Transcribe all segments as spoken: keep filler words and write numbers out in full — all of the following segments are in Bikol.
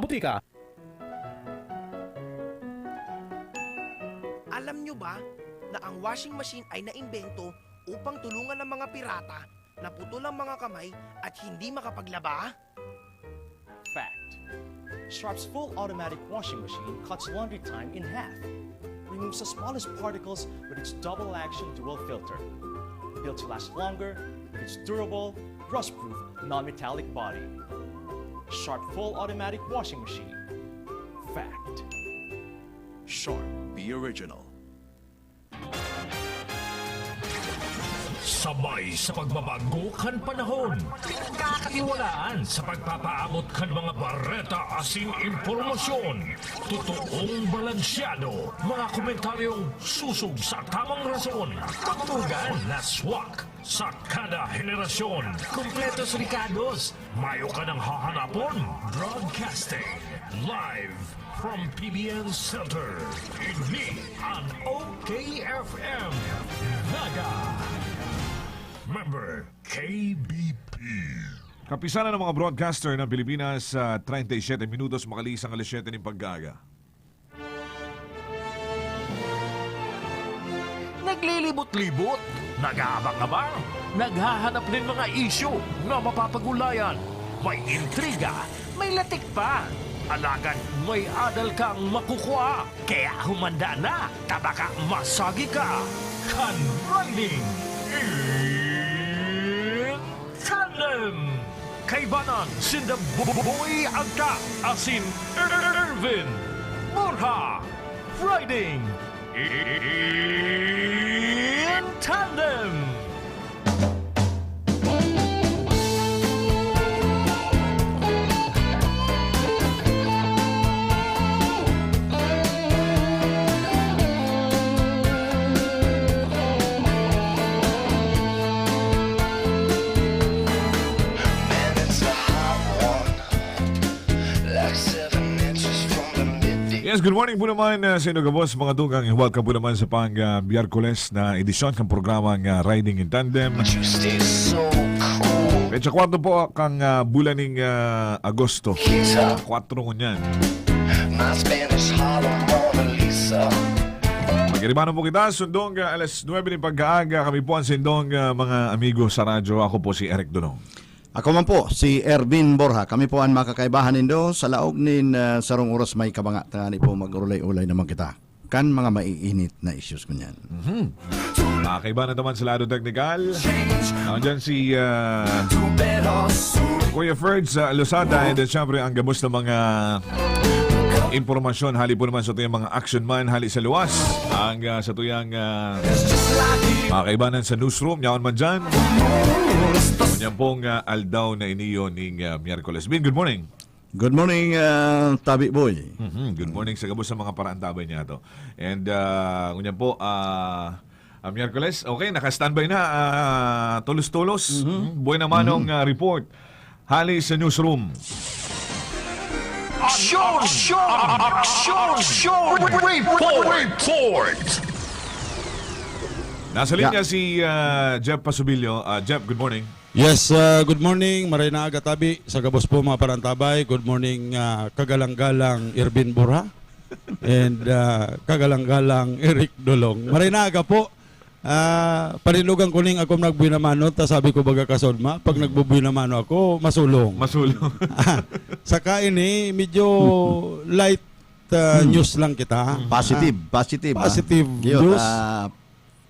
elektrika. Alam nyo ba na ang washing machine ay naimbento upang tulungan ang mga pirata na putol ang mga kamay at hindi makapaglaba? Fact. Sharp's full automatic washing machine cuts laundry time in half, removes the smallest particles with its double action dual filter, built to last longer with its durable, rust-proof, non-metallic body. Sharp full automatic washing machine. Fact. Sharp, the original. Sabay sa pagbabago kan panahon, pinagkakatiwalaan sa pagpapaabot kan mga bareta asin impormasyon. Totoong balansyado, mga komentaryong susog sa tamang rason. Tugtugan na swak sa kada henerasyon. Kompletos rikados, mayo ka nang hahanapon. Broadcasting live from P B N Center. Ini an O K F M Naga. Member K B P. Kapisanan ng mga broadcaster ng Pilipinas sa treinta y siete minutos makaliis ang alas siyete nin pag-aaga. Naglilibot-libot, nag-aabang-abang, naghahanap nin mga isyu na mapapag-ulayan. May intriga, may latik pa. Alagad may adal kang makukuha. Kaya humanda na, ta baka masagi ka. Kan Riding in Tandem. Kaibanan sinda Boy Agta asin Ervin Borja. Riding in Tandem. Yes, good morning po naman, ah, sa inyo gabos, mga tugang. Welcome po naman sa pang, ah, Miyerkules na edisyon ng programang, ah, Riding in Tandem. Petsa kwatro po kang, ah, bulan ning, ah, Agosto. Kwatro ngunyan. Mag-iribanon po kita, sundong, ah, alas nuebe nin pagkaaga. Kami po ang sindong, ah, mga amigo sa radyo. Ako po si Eric Dunong. Ako man po, si Ervin Borja. Kami po an makakaibahan nindo sa laog nin, ah, sarong oras may kabanga. Tangani po, mag-urulay-ulay naman kita kan mga maiinit na issues ngunyan. Mhm. Makakaibahan naman sa lado teknikal. Nandiyan si, ah, Kuya Ferds, ah, Losada, and then, syempre, ang gabos ng mga impormasyon. Hali po naman sa tuyang mga action man, hali sa luwas. Ang, ah, sa tuyang, ah, makakaibahan sa newsroom, yaon man dyan. Ngunyan pong, ah, aldaw na iniyo ning, ah, Miyerkules. Bin, good morning. Good morning, ah, Tabi Boy. Mhm, good morning sa gabos sa mga paraantabay niya to. And, ah, ngunyan po, ah, ah, Miyerkules, okay, naka-standby na, ah, Tolos-Tolos. Mhm. Mhm, buhay naman ang, ah, report. Hali sa newsroom. Aksyon! Aksyon! Aksyon! Report! Report! Nasa linya si, ah, Jeff Pasubilio. Ah, Jeff, good morning. Yes, ah, good morning. Maray na aga, tabi. Sa gabos po, mga parantabay. Good morning, ah, kagalang-galang Ervin Borja. And, ah, kagalang-galang Eric Dolong. Maray na aga po. Ah, panilogan ko ning ako nagbuwinamano, ta sabi ko baga kasodma, pag nagbubuwinamano ako, masulong. Masulong. Saka ini, medyo light, ah, news lang kita. Positive, Ah, positive, ah. Positive Yun, news. ah,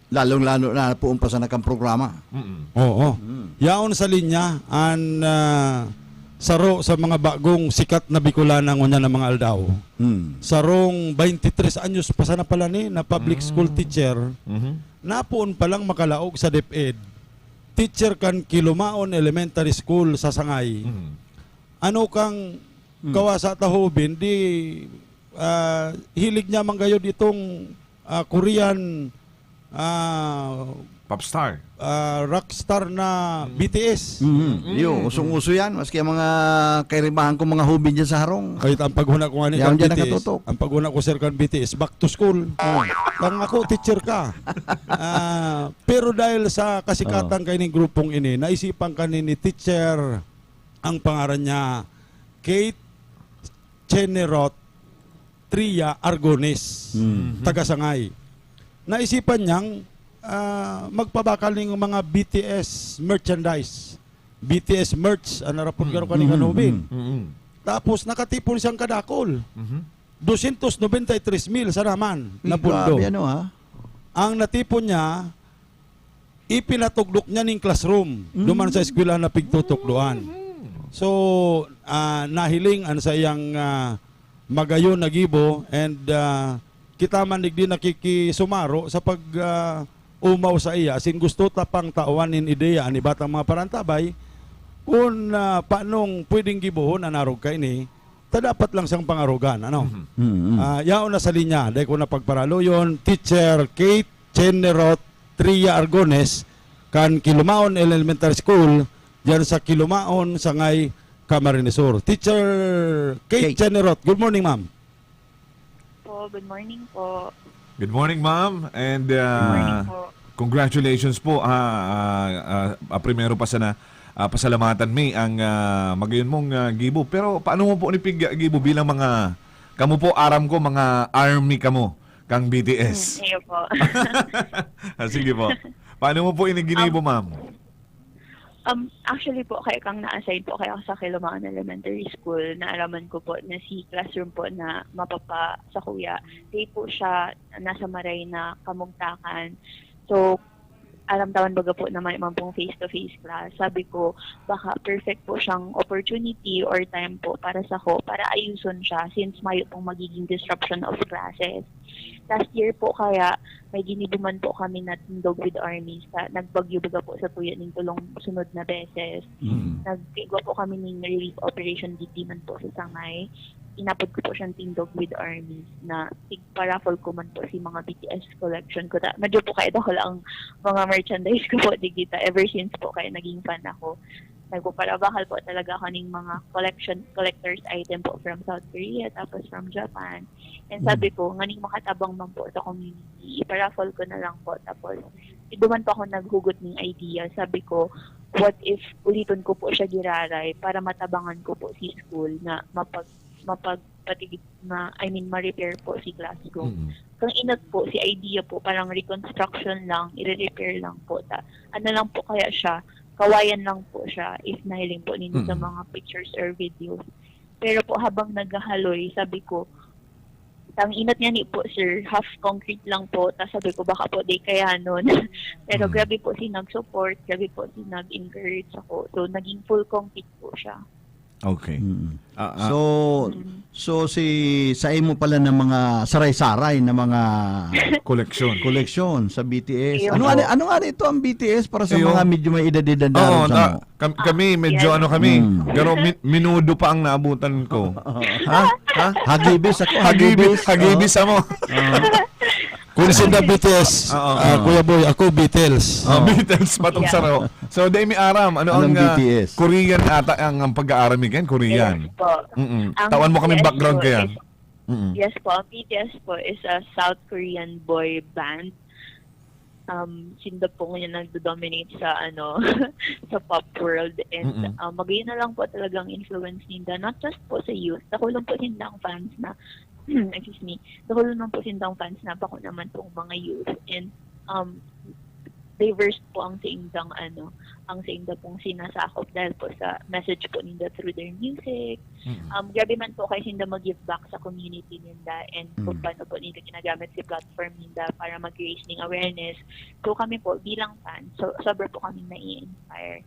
lalong-lalo na poon pa sa nakang programa. Mm-mm. Oo. Mm. Yaon sa linya, an, ah, saro sa mga bagong sikat na Bicolana ngunyan na mga aldaw. Mm. Sarong twenty-three anyos pa sana pala ni, na public school Mm. teacher, Mhm. napoon palang makalaog sa DepEd. Teacher kan Kilumaon Elementary School sa Sangay. Mhm. Ano kang Mm. kawasa ta hubin, di, ah, hilig niya manggayod itong, ah, Korean, ah, Popstar. ah, rockstar na Mm. B T S. Mhm. Mm. Yo, usong-uso yan. Maski ang mga kairibahan kong mga hubin dyan sa harong. Kahit ang paghuna ko nga ni Yan kan dyan B T S, nakatutok. ang paghuna ko, sir, kan B T S, back to school. Oh. Kang ako, teacher ka. Ah, pero dahil sa kasikatan Oh. kaining grupong ini, naisipan kani ni teacher, ang pangaran niya, Kate Generot Tria Argones, Mhm. taga Sangay. Naisipan niyang, ah, magpabakal ning mga B T S merchandise. B T S merch, an narapod Mm, garo kani mm, kanubin. mm. Mm. Tapos nakatipon siyang kadakol. Mhm. Dosyentos nobenta y tres mil sa naman na Uy, pondo. grabe, ano, ha? Ang natipon niya, ipinatugdok niya ning classroom, Mm. duman sa eskwelahan na pigtutukdoan. Mm. So, ah, nahiling an saiyang, ah, magayon na gibo and, ah, kita man digdi nakikisumaro sa pag, ah, umaw saiya, asin gusto ta pang tawan nin ideya an iba tang mga parantabay kun, ah, paanong pwedeng gibohon an arog kaini, ta dapat lang siyang pangarogan, ano? Mhm. Mm, mm. Ah, yaon na sa linya, dai ko na pagparaluyon, Teacher Kate Chenerot Tria Argones, kan Kilumaon Elementary School, diyan sa Kilumaon, Sangay, Camarines Sur. Teacher Kate Kate. Chenerot, good morning, ma'am. Po, good morning po. Good morning, ma'am. And, Good morning ah, po. congratulations po. Ah, ah, ah, ah, primero pa sana, ah, pasalamatan mi ang, ah, magayon mong, ah, gibo. Pero paano mo po ni pig-, gibo bilang mga, kamo po, aram ko, mga army kamo kang B T S. Mm, iyo po. Ah, sige po. Paano mo po ini ginibo, Um, ma'am? Um, actually po, kaya kang na-assign po kaya ako sa Kilumaon Elementary School, naaraman ko po na si classroom po na mapapa sa kuya, di po siya nasa maray na kamugtakan. So, aram ta man baga po na may man pong face-to-face class. Sabi ko, baka perfect po siyang opportunity or time po para sa ko, para ayuson siya since mayo pong magiging disruption of classes. Last year po kaya, may ginibo man po kami na tindog with armies. Sa, nagbagyo baga po sa tuya ning tulong sunod na beses. Mm. Nagtigwa po kami ning relief operation digdi man po sa Sangay. Inapod ko po siyang tindog with armies na tigpa-raffle ko man po si mga B T S collection ko. Ta, medyo po kaya dahil ang mga merchandise ko po digdi ta. Ever since po kaya naging fan ako. Nagpaparabakal po talaga ako ning mga collection, collector's item po from South Korea, tapos from Japan. And sabi Mm. ko, nganing makatabang man po sa community, iparaffle ko na lang po. Tapos, duman pa ako naghugot ning idea. Sabi ko, what if uliton ko po siya giraray para matabangan ko po si school na mapag-, mapagpatigid, ma-, I mean, ma-repair po si classroom. Mm. Kang inot po, si idea po, parang reconstruction lang, i-repair lang po. Ta, ano lang po kaya siya, kawayan lang po siya, if nahiling po ninyo sa Mm. mga pictures or videos. Pero po, habang naghahaloy, sabi ko, "Tang inot nga ni po, sir, half concrete lang po." Tas sabi ko, "Baka po di kayanon." Pero Mm. grabe po si nag-support, grabe po si nag-encourage ako. So, naging full concrete po siya. Okay. Mm. Ah, ah. So, Mm. so si, sa imo pala ng mga saray-saray na mga Koleksyon. koleksyon sa B T S. Iyo Ano po. nga, ano nga ito ang B T S para sa Iyo. mga medyo may edad-edad na Oo, rin sa na, mo? kam-, kami, Ah, medyo yes. ano kami, Mm. pero mi-, minudo pa ang naabutan ko. Ha? Ha? Hagibis ako, Hagibis, hagibis. hagibis Oh. amo. Oh. Kung sinda B T S, Oo. ah, Kuya Boy, ako Beatles. Ah, Oh. Beatles, patong Yeah. saro. So, dai mi aram, ano Anong ang, ah, B T S? Korean ata ang, ang pag-aaram mi kan? Korean. Yes po. Mm-mm. Ang Tawan mo kaming B T S background po kaya? is, Mm-mm. yes po, ang B T S po is a South Korean boy band. Um, sinda po ngayon nagdo-dominate sa, ano, sa pop world. And, Mm-mm. um, magayon na lang po talagang influence ninda. Not just po sa youth. Sa kulang po sindang fans na, excuse me, sa kulang po sindang fans na bako naman pong mga youth. And, um, diverse po ang saindang, ano, ang sainda pong sinasakop dahil po sa message po ninda through their music. Mm. Um, grabe man po kayo sinda mag-give back sa community ninda and kung Mm. paano po ninda ginagamit si platform ninda para mag-raise ning awareness. So kami po bilang fans, so, sobra po kami nai-inspire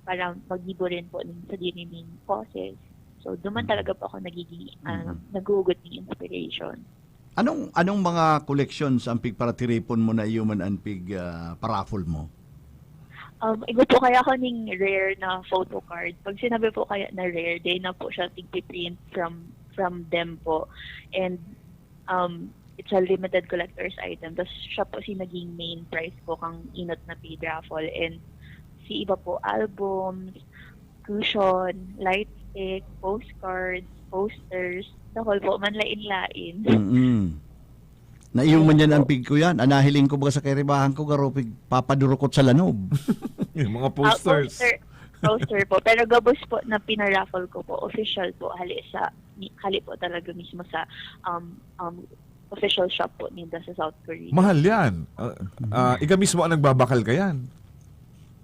para maggibo rin po ng sadiri ning causes. So, duman Mm. talaga po ako nagiging, ah, Mm. naghuhugot ng inspiration. Anong, anong mga collections ang pigparatiripon mo na iyo man an pig, ah, paraffle mo? Um, igo po kaya ako ning rare na photo card. Pag sinabi po kaya na rare, dai na po siya tigpiprint from, from them po. And, um, it's a limited collector's item. Tas siya po si naging main prize ko kang inot na paid raffle. And si iba po, albums, cushion, light stick, postcards, posters, the whole po, manlain-lain. Mm-mm. Naiyo man yan ang Opo. pig ko yan. Ang nahiling ko baga sa karibahan ko, garo pig papadurukot sa lanob. Yung mga Ah, posters. poster, poster po. Pero gabos po na pinaraffle ko po, official po, hali sa mi-, hali po talaga mismo sa, um, um, official shop po ninda sa South Korea. Mahal yan. Ah, ah, ika mismo ang nagbabakal ka yan.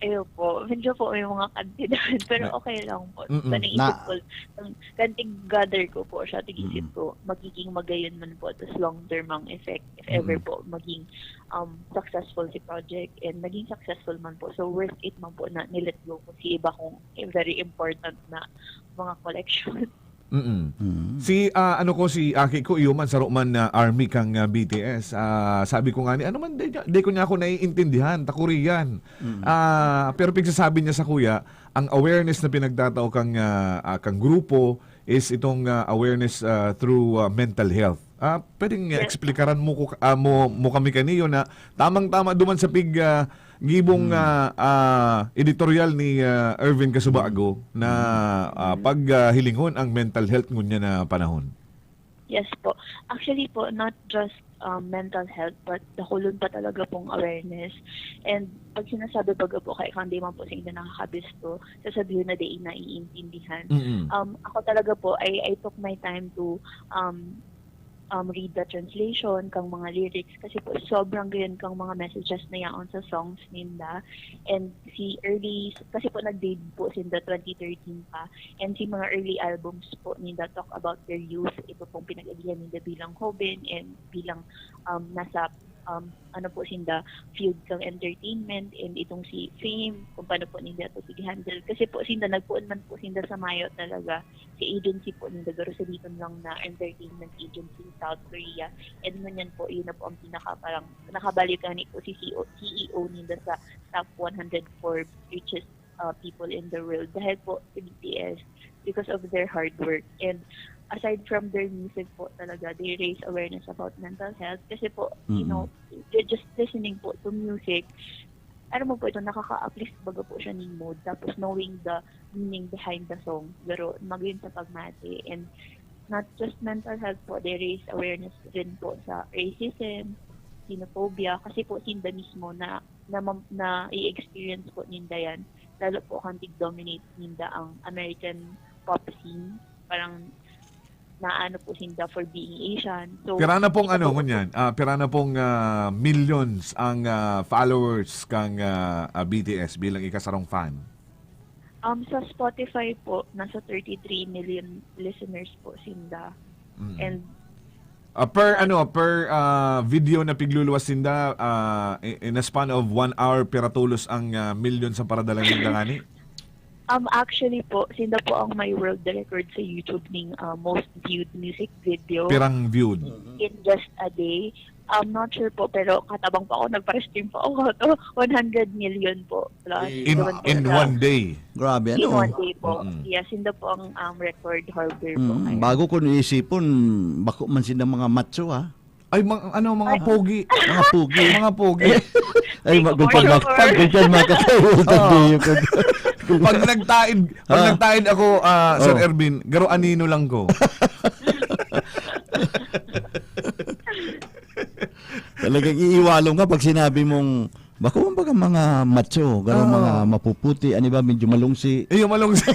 Ayun po. Medyo po may mga kantidad, pero Na- okay lang po. Mm-mm. So, naisip Na- ko, ang kan tig-gather ko po siya, tig-isip Mm. ko, magiging magayon man po, tas long-term ang effect. If ever Mm. po, maging um, successful si project and naging successful man po. So, worth it man po na nilet go ko si iba kong very important na mga collection. Mm-mm. Mm. Si ah, ano ko, si aki ko, iyo man saro man na army kang ah, B T S. Ah, sabi ko nga ni, ano man, di, di ko niya ako naiintindihan, ta Korean. Mm. Ah, pero pigsasabi niya sa kuya, ang awareness na pinagtatao kang ah, ah, kang grupo is itong ah, awareness ah, through ah, mental health. Ah, pwedeng Yes. explikaran mo ko ah, mo, mo kami kaniyo na tamang-tama duman sa pig ah, gibong ah, ah, editorial ni ah, Erwin Casubago na ah, pag ah, hilingon ang mental health ngunya na panahon. Yes po. Actually po, not just um, mental health, but dakulon pa talaga pong awareness. And pag sinasabi baga po kay kung di man po sa inyo nakakabisto, sasabihin na di naiintindihan. Mm-mm. Um, ako talaga po, I, I took my time to um, um, read the translation kang mga lyrics kasi po sobrang gayon kang mga messages na yaon sa songs ninda. And si early, kasi po nag-debut po sinda twenty thirteen pa, and si mga early albums po ninda talk about their youth, ito pong pinag-agihan ninda bilang hoben and bilang um, nasa um, ano po sinda, field kang entertainment, and itong si Fame, kung paano po ninda ito sige-handle. Kasi po sinda, nagpoon man po sinda sa mayo talaga, si agency po ninda, garo sa liton lang na entertainment agency sa South Korea. And ngunyan po, yun na po ang pinaka, parang, nakabalik gani po si C E O, C E O ninda sa top one hundred Forbes richest uh, people in the world dahil po sa B T S, because of their hard work. And aside from their music po talaga, they raise awareness about mental health. Kasi po, you Mm-mm. know, ju- just listening po to music, ano mo po ito, nakaka-uplift baga po siya ning mood. Tapos knowing the meaning behind the song, pero magayon sa pagmati. And not just mental health po, they raise awareness rin po sa racism, xenophobia, kasi po sinda mismo na na, mam- na i-experience po ninda yan, lalo po kung tig-dominate ninda ang American pop scene. Parang naano po sinda for being Asian. So, Pira na pong kita ano, po- ngunyan? Ah, pira na pong ah, millions ang ah, followers kang ah, ah, B T S bilang ikasarong fan? Um, sa Spotify po, nasa thirty-three million listeners po sinda. Mm. And Ah, per ano, per ah, video na pigluluwas sinda ah, in, in a span of one hour, pira tolos ang ah, milyon sa paradala ninda ngani? Um, actually po, sinda po ang may world record sa YouTube ning uh, most viewed music video Pirang viewed? in just a day. I'm not sure po, pero katabang po ako, nagpa-stream po ako to one hundred million po plus. In, Doon po in sa- one day. Grabe, In ano? one day po. Mm-mm. Yes, sinda po ang um, record holder po. Mm, Ngayon. Bago ko naisipon, bako man sinda mga macho, ha? Ay, mga, ano, mga Ay. pogi. Mga pugi. Mga pogi. Ay, Thank you magulkan for mak- sure. pagulkan makatayo. Pag nagtaid, pag Ah. nagtaid ako, ah, Sir Oh. Ervin, garo anino lang ko. Talagang iiwalong ka pag sinabi mong, bako man baga mga macho, garo Oo. mga mapuputi, ano ba, medyo malungsi. Iyo, malungsi.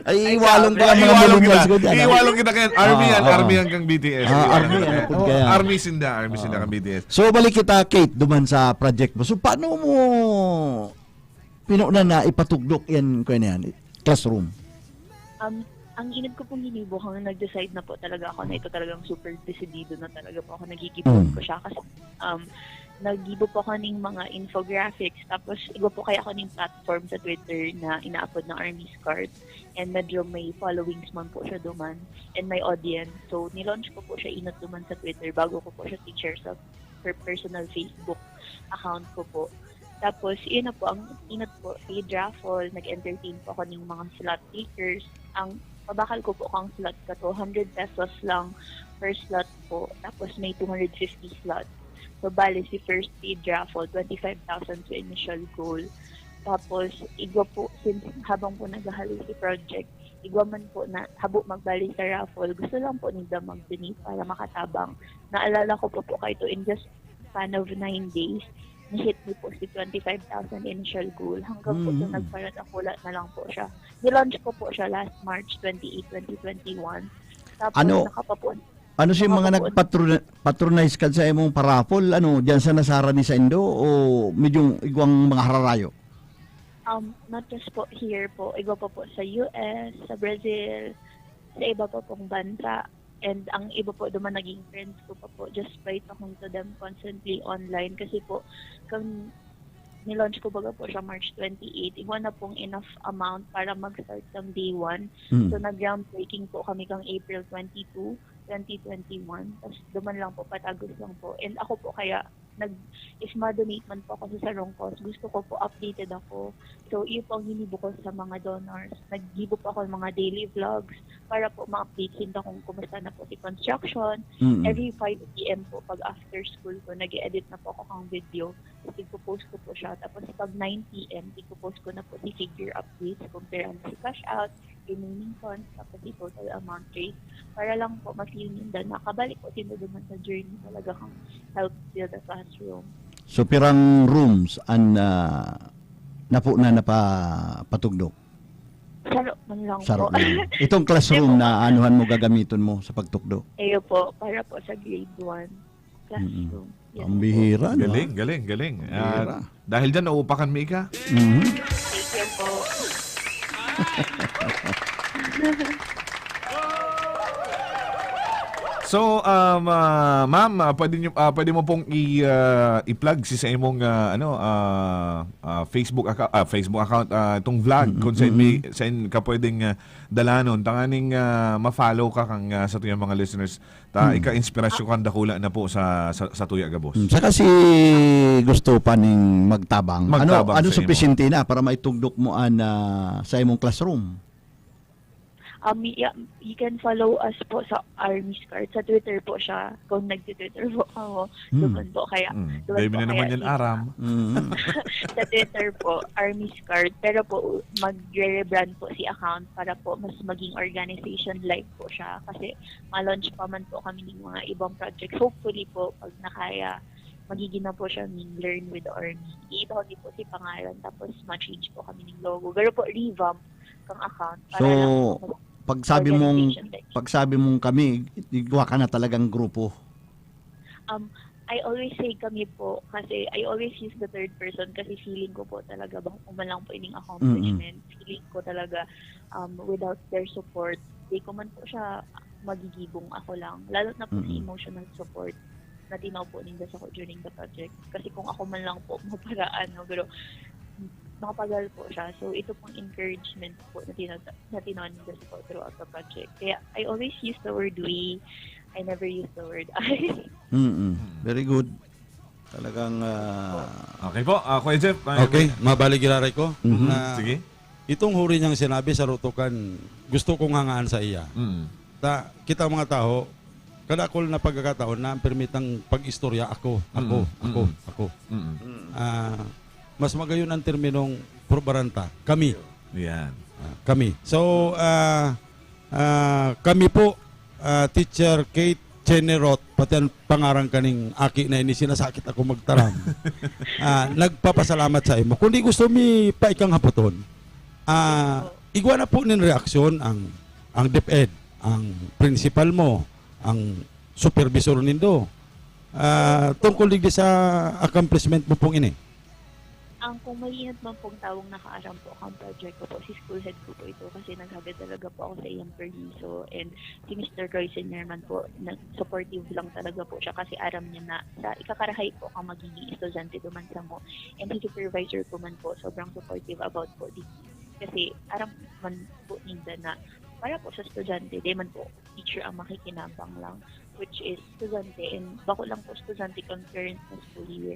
Ay, iiwalong ka mga Iwalong millennials kita. ko dyan, ha? Iwalong kita kaya. Army Ah, yan, ah. Army yan kang B T S. Ah, Iwalong Army, kita ano kaya. po Oh, kaya? Army sinda, Army sinda Ah. kang B T S. So, balik kita, Kate, duman sa project mo. So, paano mo pinunan na ipatugdok yan, kuya na yan, classroom? Um, ang inad ko pong ginibo, kung nag-decide na po talaga ako na ito talagang super desidido na talaga po ako, nagigibuan Mm. ko siya. Kasi um, naggibo po ako ning mga infographics. Tapos, iba po kaya ako ning platform sa Twitter na inaapod na Army Scarf. And medyo may followings man po siya duman. And may audience. So, nilaunch ko po siya inot duman sa Twitter bago ko po siya i-share sa per personal Facebook account ko po. Tapos, yun na po, ang inot po, paid raffle, nag-entertain po ako ng mga slot takers. Ang pabakal ko po kang slot ka, two hundred pesos lang per slot po. Tapos, may two hundred fifty slots. So, bali, si first paid raffle, twenty-five thousand sa initial goal. Tapos, igwa po, since habang po naghahaloy si project, igwa man po na habo magbali sa raffle, gusto lang po ninda mag-donate para makatabang. Naalala ko po po kayo to, in just span of nine days, na-hit mi po si twenty-five thousand initial goal. Hanggang po sa Mm. nagparadakula na lang po siya. Nilaunch ko po siya last March twenty-eight, twenty twenty-one. Tapos Ano? nakapapun- Ano si mga Nakapapun- nagpatronize ka sa imong paraffle? Ano, diyan sa nasara ni saindo o medyo igwang mga hararayo? Um, not just po here po. Iba pa po sa U S, sa Brazil, sa iba pa pong bansa. And ang iba po duman naging friends ko pa po just by talking to them constantly online. Kasi po, kang nilaunch ko baga po siya March twenty-eight, igwa na pong enough amount para mag-start ng day one. Mm. So, nag-groundbreaking po kami kang April twenty-two, twenty twenty-one. Tapos, duman lang po, patagos lang po. And ako po kaya, nag, if ma-donate man po ako sa sarong cause, gusto ko po updated ako. So, iyo po ang hinibo ko sa mga donors. Naggibo po ako ng mga daily vlogs para po ma-update sinda kung kumusta na po si construction. Mm. Every five p m po, pag after school ko, nag-edit na po ako kang video. Tapos, tigpo-post ko po siya. Tapos, pag nine p m, tigpo-post ko na po si figure updates, kung pera na si cash out, remaining funds, tapos si total amount raised. Para lang po ma-feel ninda na kabalik po sinda duman sa journey talaga kang help build a classroom. So, pirang rooms an, ah, napo na napatugdok? Saro man lang Saro po. na. Itong classroom na anuhan mo, gagamiton mo sa pagtukdo? Iyo po, para po sa grade one classroom. Yes Ang po. bihira, no? Galing, galing, galing. Bihira. Ah, dahil dyan, nauupakan mi ika. Mhm. Thank you po. So, um, ah, ma'am, ah, pwede nyo, ah, pwede mo pong i, ah, i-plug si sa imong, ah, ano, ah, ah, Facebook account, ah, Facebook account, ah, itong vlog, Mm, kung saan mm. may, saan ka pwedeng, ah, dalanon, tanganing, ah, ma-follow ka kang, ah, sa tuyang mga listeners. Ta, Mm. ika-inspirasyon kang dakula na po sa, sa, sa tuya gabos. Mm, saka si gusto pa ning magtabang. Magtabang ano ano sa imo. Supisyente na para maitugdok mo an, ah, sa imong classroom? Um, yeah, you can follow us po sa Army Scout. Sa Twitter po siya, kung nagtitwitter po ako. Hmm. Doon po kaya. Mm. doon Dahil po na naman kaya yan, i- Aram. Mm. Sa Twitter po, Army Scout. Pero po, magre-rebrand po si account para po mas maging organization-like po siya. Kasi ma-launch pa man po kami ng mga ibang projects. Hopefully po, pag nakaya, magiging na po siya ng Learn with Army. Iiba ko din po si pangalan, tapos ma-change po kami ng logo. Pero po, revamp kang account. Para So, lang po mas pagsabi mong organization-like. pagsabi mong kami, igwa ka na talagang grupo. Um, I always say kami po kasi I always use the third person kasi feeling ko po talaga bako man lang po ining accomplishment. Feeling ko talaga um, without their support, di ko man po siya magigibong ako lang. Lalo na po sa Mm-mm. emotional support na tinaw po ninda sa ko during the project. Kasi kung ako man lang po maparaan, no, pero makapagal po siya. So, ito pong encouragement po na, tinata- na tinaw ninda sa ko throughout the project. Kaya, I always use the word we. I never use the word I. Mm. Very good. Talagang ah, Okay po, ah, Kuya Jeff. Ay, Okay, mabalik giraray ko. Mhm. Na Sige. Itong huri niyang sinabi sa rutukan, gusto kong hangaan sa iya. Mm. Ta, kita mga tawo, kadakol na pagkakataon na ang permitang pag-istorya ako, ako, Mm, ako, mm. ako. Mm. Ah, mas magayon ang terminong probaranta. Kami. Yan. Ah, kami. So, ah, ah, kami po, ah, Teacher Kate Chenerot, pati ang pangaran kaning aki na ini, sinasakit ako magtaram. Ah, nagpapasalamat sa imo. Kundi gusto mi pa ikang hapoton. Ah, igwa na po nin reaksyon ang ang DepEd, ang principal mo, ang supervisor nindo. Ah, tungkol digdi sa accomplishment mo pong ini. Ang kung maingat man pong tawong nakaaram po akong project ko po, si school head ko po ito kasi naghagad talaga po ako sa iyang permiso, and si Mister Roy Senior man po, nag-, supportive lang talaga po siya kasi aram niya na sa ikakarahay po ang magiging estudyante duman sa mo, and si supervisor ko man po, sobrang supportive about po di kasi aram man po ninda na para po sa estudyante, di man po teacher ang makikinabang lang, which is estudyante, and bako lang po estudyante kang current na school year.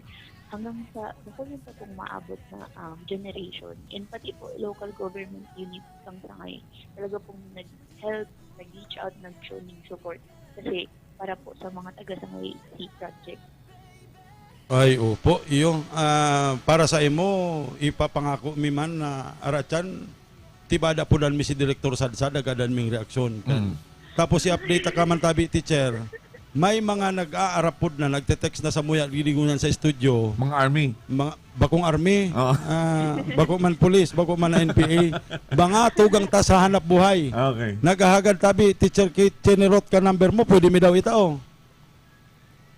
Hanggang sa bako lang po pong maabot na um, generation, and pati po local government unit kang sangay, talaga pong nag-help, nag-reach out, nag-show ng support kasi para po sa mga taga-sangay C project. Ay, opo. Iyo, ah, para sa imo, ipapangako mi man na aratyan, tibada po dan mi si Direktor Sadsad, agadan ming reaksyon. Mm. Tapos i-update ta ka man tabi, teacher. May mga nag-aarapod na, nagte-text na sa muya, digdi ngunyan sa studio. Mga army. Mga, bakong army, Oo. ah, bako man pulis, bako man N P A. Mga tugang ta sa hanap buhay. Okay. Naghahagad tabi, Teacher Kate, chinerot ka number mo, pwede mi daw itao.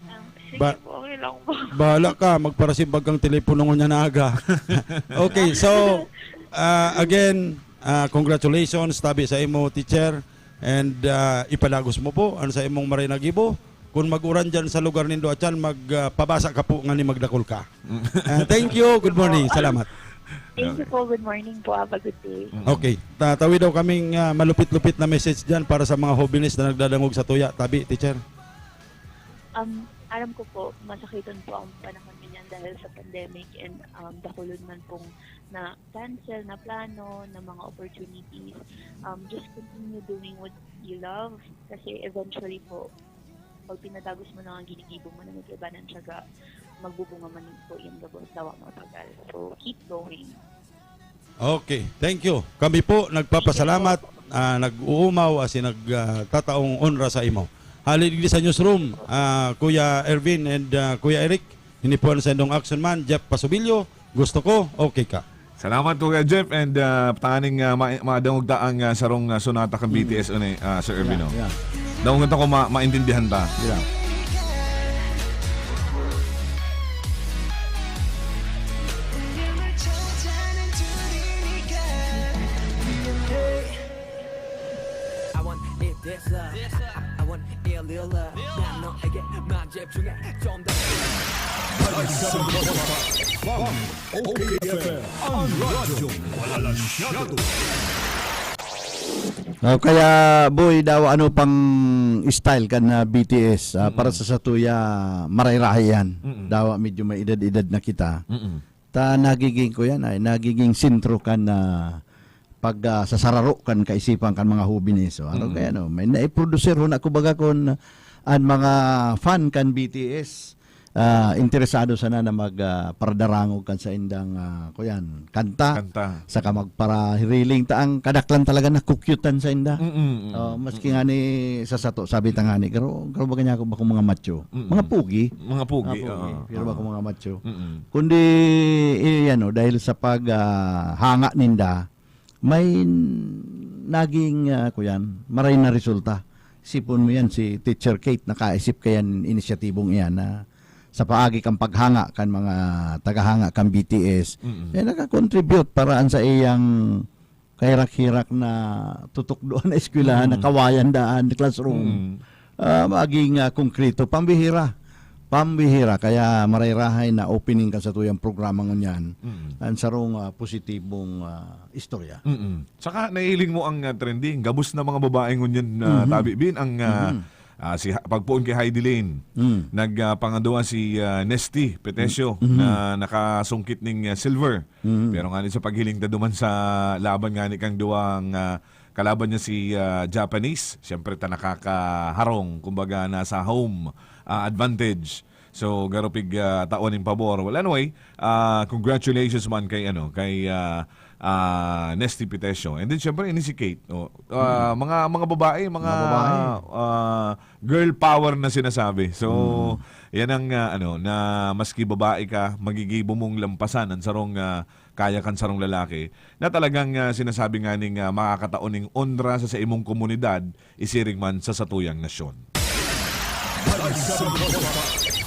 Um, sige Ba- po, okay lang po. Bahala ka, magparasimbag kang telepono ngunyan na aga. Okay, so, ah, again, ah, congratulations, tabi sa imo, teacher. And, ah, ipadagos mo po, ano sa imong maray na gibo. Kung mag-uran dyan sa lugar nindo, atyan, mag, ah, pabasa ka po nga ni magdakol ka. Ah, thank you, good morning, salamat. Thank you po, good morning po, have a good day. Mm. Okay, tatawid daw kaming, ah, malupit-lupit na message dyan para sa mga hobenes na nagdadangog sa tuya. Tabi, teacher. Um, alam ko po, masakitan po ang panahon ngunyan dahil sa pandemic and, um, dakulon man pong na-cancel na plano, na mga opportunities. Um, just continue doing what you love kasi eventually po, pag pinatagos mo na ang ginigibo mo na may kaibanan, tiyaga, magbubunga man po yan gabos, dawa mapagal. So, keep going. Okay, thank you. Kami po nagpapasalamat, ah, nag-uumaw, asin nag, ah, tataong onra sa imo. Hali digdi sa newsroom, ah, Kuya Ervin and, ah, Kuya Eric, ini po ang sendong action man, Jeff Pasubilyo, gusto ko, okay ka. Salamat, Kuya Jeff, and, ah, tanganing, ah, ma-, madangog ta ang, ah, sarong, ah, sonata kan Mm. B T S, ano eh, ah, Sir Ervin, Yeah, no? yeah. Dangogon ta kung ma-, maintindihan ta. Yeah. I want it this love. I want it little love. 난 너에게 만 집중해. 좀 더. O K F M, ang radyong walang masyado. Oh, kaya, boy, daw ano pang style kan, ah, B T S, ah, Mm. para sa satuya, maray-rahay yan. Mm. Daw medyo may edad-edad na kita. Mm. Ta nagiging, kuya, na, nagiging sentro kan, ah, pag, ah, sasararo kan kaisipan kan mga hobenes. So, ano Mm. kaya, no? May naiproducer ho na, kumbaga, kun an mga fan kan B T S, ah, interesado sana na mag, ah, paradarangog kan saindang, ah, kuyan, kanta. Kanta. Saka magparahiriling ta ang kadaklan talaga nakukyutan sainda. Mm, mm, Oh, maski mm. nga ni sa sato, sabi ta nga ni, "Garo, garo ba kanya ako bako mga macho?" Mm. Mga pugi. Mga pugi, Mga pugi. oo, Pero oo. bako mga macho. Mm. Kundi, eh, ano, dahil sa pag, ah, hanga ninda, may naging, ah, kuyan, maray na resulta. Sipon mo yan, si Teacher Kate, nakaisip kayan inisyatibong iyan na sa paagi kan paghanga kan mga tagahanga kan B T S, Mm. eh, nakakontribute para an sa iyang kahirak-hirak na tutukdoan na eskwelahan, na Mm. kawayan daan, classroom. Mm. Ah, maging, ah, konkreto, pambihira. Pambihira, kaya maray-rahay na opening kan satuyang programa ngunyan, Mm. ang sarong, ah, positibong, ah, istorya. Mm. Saka nahiling mo ang, ah, trending. Gabos na mga babae ngunyan na Mhm. tabi, Bin, ang, ah, Mhm. ah, si Ha-, pagpoon ki Heidi Lane. Mm. Nag, ah, pangaduwa si, ah, Nesty Petesio Mm. Mhm. na nakasungkit ning, ah, silver. Mhm. Pero ngani sa paghiling ta duman sa laban ngani kang duwang, ah, kalaban niya si, ah, Japanese, siyempre ta nakakaharong, kumbaga nasa home, ah, advantage. So, garo pig, ah, tawan nin pabor. Well, anyway, ah, congratulations man kay, ano, kay, ah, ah, Nesty Petesio. And then, siyempre, ini si Kate. Oh. Ah, Mm. mga, mga babae, mga, Mga babae. ah, girl power na sinasabi. So, Mm. yan ang, ah, ano, na maski babae ka, magigibo mong lampasan ang sarong, ah, kaya kan sarong lalaki na talagang, ah, sinasabi nga ning, ah, makakatao ning onra sa, sa imong komunidad, isiring man sa satuyang nasyon.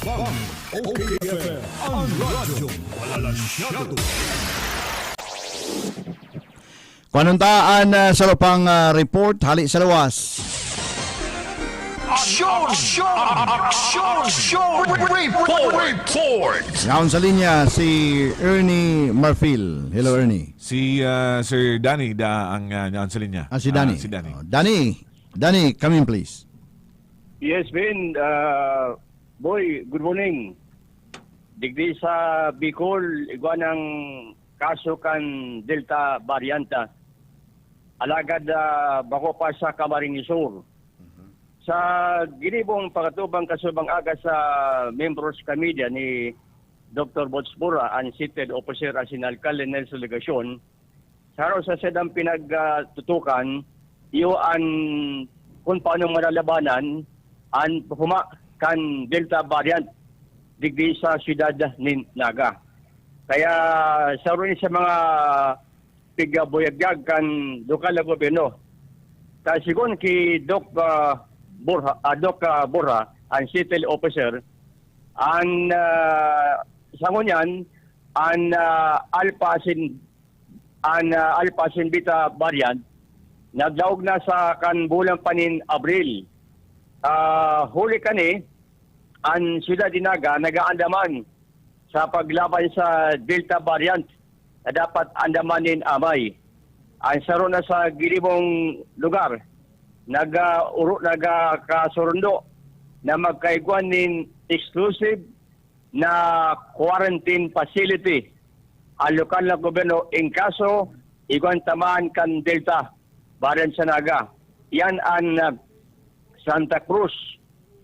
Ang O K F M, ang radyo, walang masyado. Kuanon ta an, ah, sarupang, ah, report hali sa luwas. Aksyon! Aksyon! Aksyon! Report! Report! Yaon sa linya si Ernie Marfil. Hello, Ernie. Si, ah, Sir Danny da ang, ah, yaon sa linya. Ah, si Danny. Ah, si Danny. Oh, Danny. Danny, come in, please. Yes, Ben. Ah, boy, good morning. Digdi sa Bicol, igwa ng kaso kan Delta variant, ah. Alagad, ah, bako pa sa Camarines Sur. Mhm. Sa ginibong pag-atubang kasubang aga sa membros kan media ni Doktor Botsbura, an seated officer asin alkalde Nelson Legacion, sa araw sa sadang pinagtutukan, iyo an kung paano malalabanan an huma kan Delta variant digdi sa siyudad nin Naga. Kaya saro ni sa mga pigabuyagyag kan lokal na gobyerno. Ta sigon ki Doc, ah, Borja, ah, Doc, ah, Borja, an CITEL officer, an, ah, sa ngunyan, an, ah, Alpha sin-, an, ah, Alpha sin Beta variant naglaog na sa kan bulan pa nin Abril. Ah, huli kani, an siyudad nin Naga nagaandaman sa paglaban sa Delta variant na dapat andaman nin amay. An saro na sa gidibong lugar, naga-, oro-, nagakasurundo na magkaigwa nin exclusive na quarantine facility an lokal na gobyerno in kaso igwa an tamaan kan Delta variant sa Naga. Yan an, ah, Santa Cruz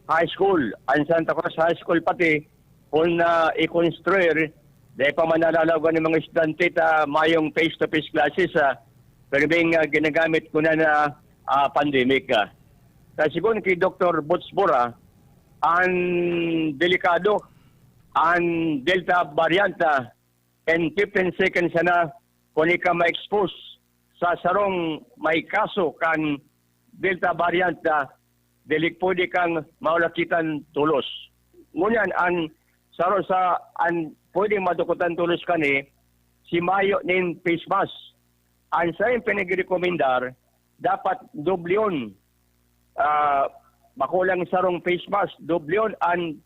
High School. An Santa Cruz High School pati, kun, ah, i-construir, dai pa man nalalaogan nin mga estudyante ta mayong face-to-face classes, ah, pero may, ah, ginagamit ko na na, ah, pandemic, ah. Sa sigon ki Doktor Boots Bura, an delikado, an Delta variant, ah, and fifteen seconds sana, kun ika ma-expose sa sarong may kaso kan Delta variant, ah, dili pwede kang maulakitan tolos. Ngunyan, an saro sa, an pwedeng madukutan tolos kani, si mayo nin face mask. An saiyang pinagrekomendar, dapat dobleon, ah, bako lang sarong face mask, dobleon an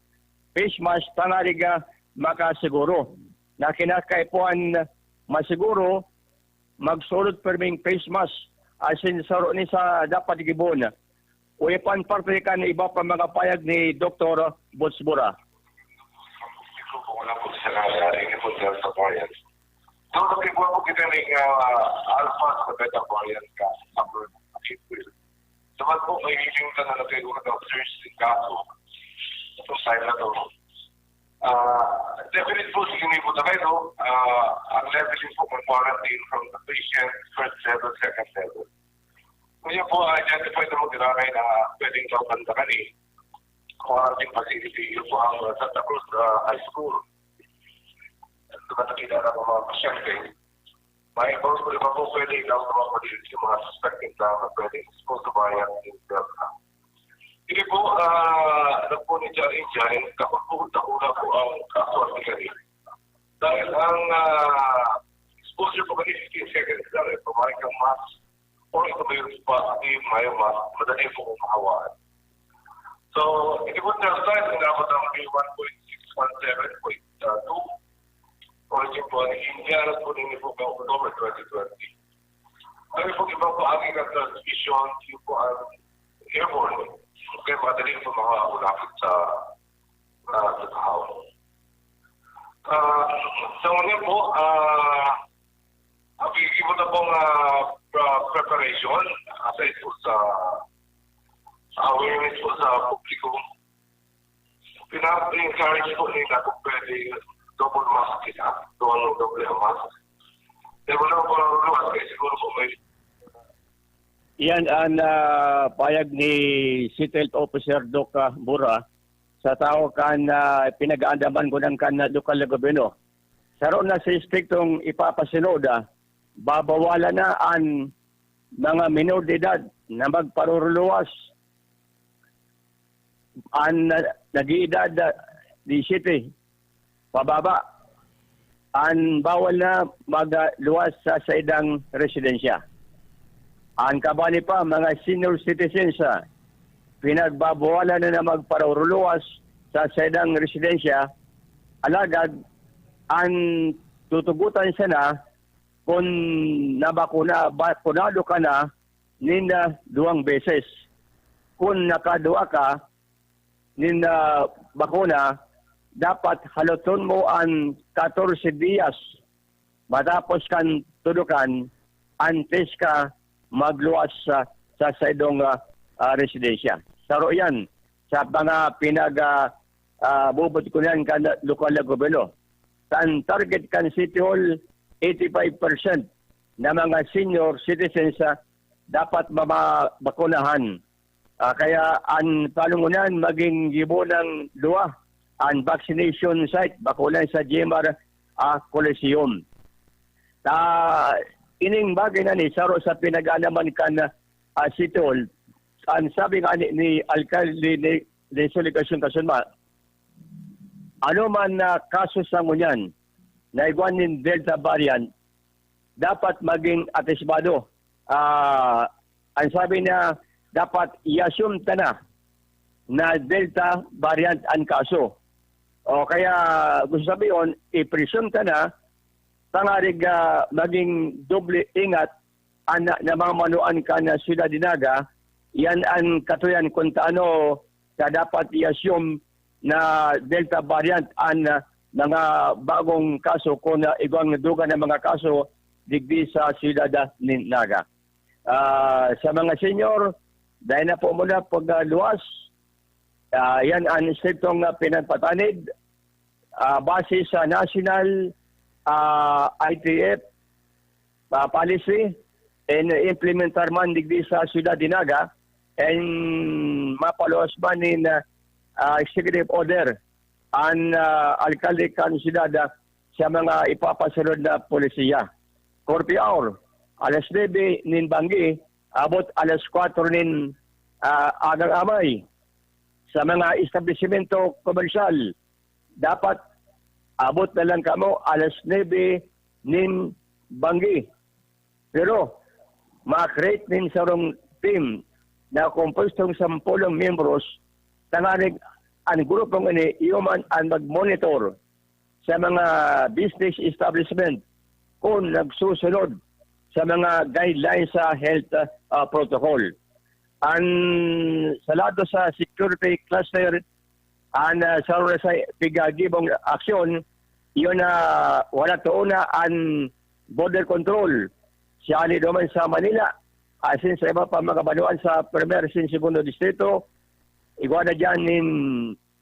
face mask tangarig, ah, makasiguro. Na kinakaipuhan masiguro, magsulod pirming face mask, asin saro ni sa dapat gibon. O ipan parte kan iba pa mga payag ni Doktor Boots Bura. Ito po, wala po sa nangyari. Hindi po, sir, sa variant. Though nag-report po kita ng, ah, Alpha sa Beta variant ka sa April. Sa man po, may healing ka na nagkaroon ng surge ng kaso. Itong time na to. Ah, definite po, sige po tayo, no? Ah, ang level po ng quarantine from the patient, first level, second level. Kung yun po, identify na mo, giraray na pwedeng daw pandakali. Quarantine facility, yun po ang, uh, Santa Cruz, uh, High School. Ito ba nakilala ng mga pasyente? May boss ko naman po pwede ikaw sa mga pwede yung mga suspected na pwede expose sa bayan in Delta. Hindi po, ah, alam po ni Jerry Jai, kapag po dakula po ang kaso at tigari. Dahil ang, ah, exposure po kasi fifteen seconds lang, eh, pamarik ang mask, or ito may positive, may mask, madali po kung mahawaan. So, hindi po na sa kung dapat ang P one point six one seven point two, origin po ni India, alam po ninyo po, October twenty twenty. Ano po ibang paagi ng transmission, yun po ang airborne. Kaya madali po mga ulapit sa, ah, sa tao. Ah, sa una po, ah, ang pagiging mo na pong, ah, pre- preparation, aside po sa, sa awareness po sa publiko, pina-encourage po nila kung pwede double mask kita, doon ng double ang mask. Pero wala ko lang luwas, kaya siguro po may Yan ang, ah, payag ni City Health Officer Doc, ah, Bura sa tao kan, ah, pinag-aandaman ko ng kan lokal na gobyerno. Saro na sa estriktong ipapasunod, ah, babawalan na an mga minor de edad na magparuruluwas an, ah, nag-iedad, ah, disiyete pababa. An bawal na magluwas sa saindang residensya. An kabali pa, mga senior citizens, ah, pinagbabawalan na na magparuruluwas sa saindang residensya, alagad an tutugotan sana kun nabakuna, bakunado ka na nin, ah, duwang beses. Kun nakadua ka nin, ah, bakuna, dapat haloton mo an katorse diyas matapos kan tudokan antes ka magluwas sa, sa saindong, ah, ah, residensya. Saro yan sa mga pinag, ah, ah, bubot ko niyan kan lokal na gobyerno. Sa target kan City Hall, eighty-five percent na mga senior citizens, ah, dapat mamabakunahan. Ah, kaya an panungunan magin gibo nang duwa an vaccination site, bakuna sa G M R, ah, Coliseum. Ta ining bagay na ni saro sa pinag-aanaman kan, ah, City Hall, an sabi nga ni, ni Alkalde ni, ni Soligacion Kasunma, ano man na kaso sa ngunyan na igwa nin Delta variant, dapat maging atisbado. Ah, ang sabi niya, dapat i-assume ta na na Delta variant an kaso. O kaya, gusto sabihin, i-presume ta na, tangarig, ah, maging doble ingat an na, na mga manuan kan, ah, Ciudad de Naga. Yan ang katuyan kung taano na dapat i-assume na Delta variant an, ah, mga bagong kaso kung, ah, igwang dugang na mga kaso digdi sa Ciudad, ah, nin Naga. Ah, sa mga senior, dahil na po muna pagluwas, ah, yan ang striktong, ah, pinagpatanid, ah, base sa National, ah, I T F, ah, policy, and implementar man digdi sa Ciudad de Naga, and mapaluwas man in, ah, ah, executive order an, ah, alkalde kan syudad, ah, sa mga ipapasunod na polisiya. Curfew hour, alas nuebe nin banggi, abot alas kwatro nin, ah, agang amay. Sa mga establisimento komersyal, dapat abot na lang kamo alas nuebe nin banggi. Pero ma-create nin sarong team na kompostong sampolong miyembros, tanganing an grupong ini iyo man an mag-monitor sa mga business establishment kung nagsusunod sa mga guidelines sa health, ah, protocol. An sa lado sa security cluster, an, ah, sa sa pigagibong aksyon, iyon na wala toon na an border control. Siya ni duman sa Manila, asin sa iba pa mga banwaan sa Primer asin Segundo Distrito, igwa na diyan nin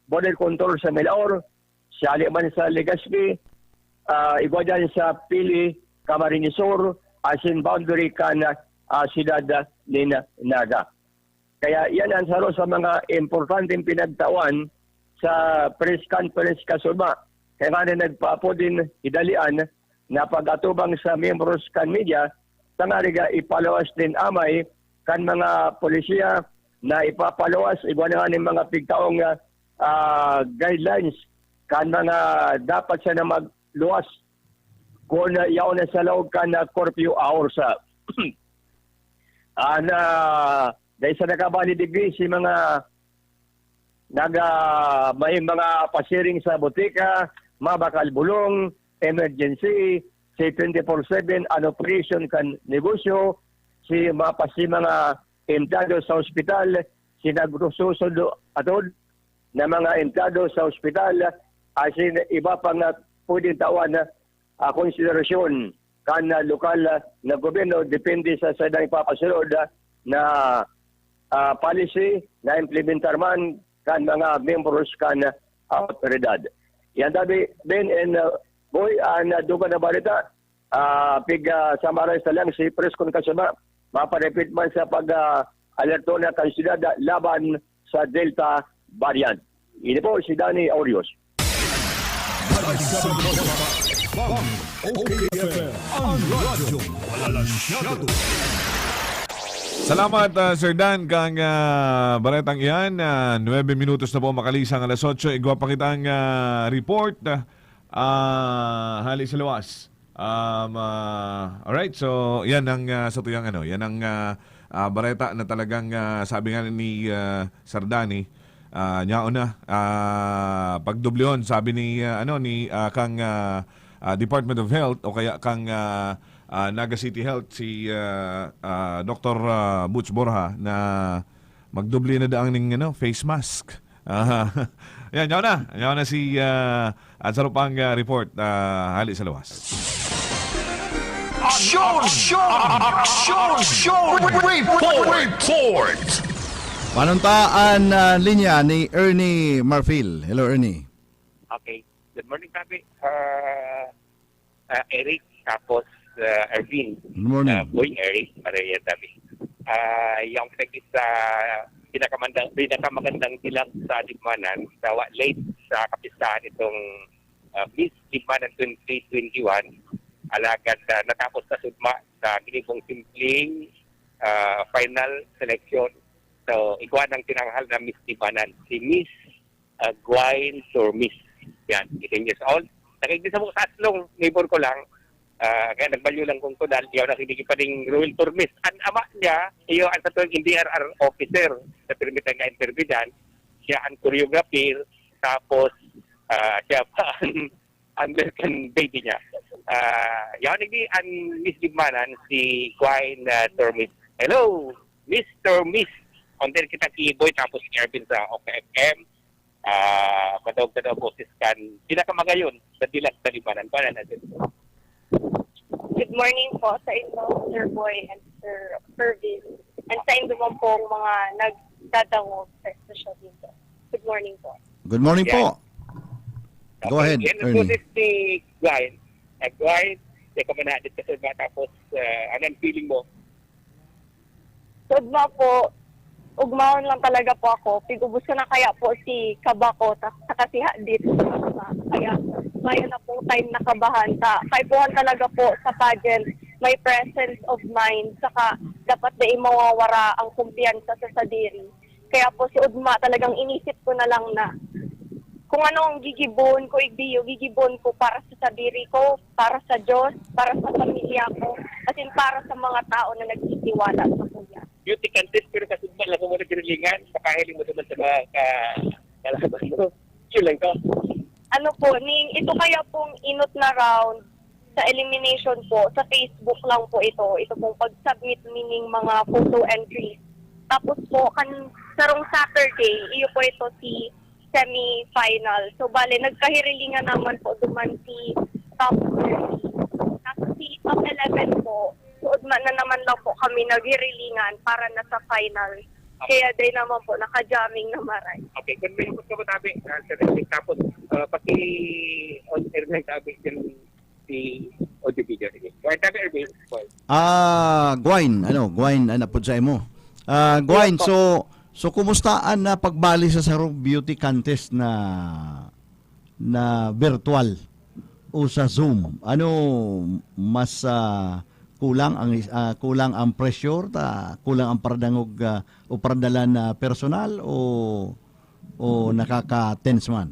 border control sa Milaor, siya ni man sa Legazpi, ah, igwa diyan sa Pili, Camarines Sur, asin boundary kan, ah, siyudad nin Naga. Kaya iyan an saro sa mga importanteng pinagtawan sa press conference kasunma. Kaya nga na nagpaapod din idalian na pag-atubang sa miyembros kan media, tangarig, ah, ipaluwas nin amay kan mga polisiya na ipapaluwas, igwa na nga nin mga pigtaong, ah, ah, guidelines kan mga dapat sana magluwas kung, ah, yaon na sa laog kan, ah, curfew hours. Ah, na dahil sa nakabali digdi si mga naga-, may mga pasiring sa botika, mabakal bulong, emergency, say twenty-four seven an operation kan negosyo, si mapa-, si mga empleyado sa ospital, si nagsusod atod na mga empleyado sa ospital, asin iba pa nga pwedeng tawan, ah, konsiderasyon kan, ah, lokal, ah, na gobyerno, depende sa sadang ipapasunod, ah, na, ah, policy na implementar man kan mga miyembros kan, ah, awtoridad. Yan tabi, Ben and, ah, Boy, an, ah, dugang na balita, ah, pig, ah, summarize na lang si Preskon Kasuma, maparipit man sa pag, ah, alerto na kan syudad, ah, laban sa Delta variant. Ini po si Danny Orios. Bang, O K F M, ang radyo, balansyado. Salamat, ah, Sir Dan, kang, ah, baretang iyan. Ah, nuebe minutos na po makalisang alas otso. Igwa pa kitang, ah, report, ah, hali sa luwas. Um, ah, alright, so yan ang, ah, sa tuyang ano, yan ang, ah, ah, bareta na talagang, ah, sabi nga ni, ah, Sir Danny, ah, nyaon na, ah, pagdublihon, sabi ni, ah, ano, ni, ah, kang, ah, ah, Department of Health o kaya kang, ah, ah, Naga City Health, si, ah, ah, Doktor, ah, Butch Borja, na magdubli na daang ning, ano, face mask. Aha. Yan, yaw na. Yaw na si, ah, at sa rupang, ah, report, ah, hali sa luwas. Aksyon! Aksyon! Aksyon! Report! Report! Manunta an, ah, linya ni Ernie Marfil. Hello, Ernie. Okay. Good morning, Papi. Ah, ah, Eric, tapos, ah, Ervin. Good morning. Ah, Boy Eric, Maria David. Ah, yung pinag-, sa pinakamandang, pinakamagandang dilag sa Libmanan, sa wa-, late sa kapistahan itong, ah, Miss Libmanan twenty twenty-one. Alagad, ah, natapos na sugma sa ginibong simpleng, ah, final selection. So, igwa ng tinanghal na Miss Libmanan, si Miss, ah, Gwyn Tormes. Yan, eighteen years old. Nakikita mo sa Aslong, neighbor ko lang. Ah, kaya nagbalyo lang kung ko dahil yaw nakikinig pa rin Royal Tormes. Ang ama niya, iyo ang sa tuwing N D R R officer sa Pirmita nga interview dyan. Siya ang choreographer, tapos, ah, siya pa ang, ang American baby niya. Ah, yaw ni ang Miss Libmanan, si Gwyn, ah, Tormes. Hello, Miss Tormes. On there kita ki Boy, tapos si Ervin sa OK F M. Ah, madaog-daog boses kan pinakamagayon sa dilag sa Libmanan. Kuha na natin. Good morning po sa inyo, Sir Boy and Sir Ervin. And sa inyo man pong mga nagdadangog sa estasyon dito. Good morning po. Good morning Yan. po. Go ahead, Yan ang Ernie. Boses ni Gwyn. Eh, Gwyn, di ka manadit kasi matapos, ah, ano ang feeling mo? Sud na po, ugmaon lang talaga po ako. Pigubos ko na kaya po si Kabako, ta, saka si Hadit. Kaya, kaya na pong time na kabahan. Sa kaipuhan talaga po sa pageant, may presence of mind. Saka, dapat na mawawara ang kumpiyansa sa sadiri. Kaya po, si Ugma, talagang inisip ko na lang na kung ano ang gigibon ko, igdiyo, gigibon ko para sa sadiri ko, para sa Diyos, para sa pamilya ko, as in para sa mga tao na nagtitiwala sa kuya. Beauty contest pero kasugman lang mo na ginilingan, pakahiling mo naman sa mga ka, kalaban mo. Yun lang to. Ano po, ning ito kaya pong inot na round sa elimination po, sa Facebook lang po ito. Ito pong pag-submit meaning mga photo entries. Tapos po, kan sarong Saturday, iyo po ito si semi-final. So, bale, nagkahirilingan naman po duman si top thirty. Tapos si top eleven po, suod man na naman lang po kami naghirilingan para na sa final. Kaya day naman po, naka-jamming na maray. Okay, kung may ikot ka mo tabi, ah, sa Netflix, tapos uh, paki-on air na tabi yung si audio video. Sige. Kaya tabi, Erwin, Paul. Ah, Gwyn, ano, Gwyn, ano po sa imo? Ah, Gwyn, so so kumusta ang ah, pagbali sa sarong beauty contest na na virtual o sa Zoom? Ano mas ah, kulang ang is- ah, kulang ang pressure ta kulang ang paradangog ah, o paradalan na personal o o nakaka-tense man?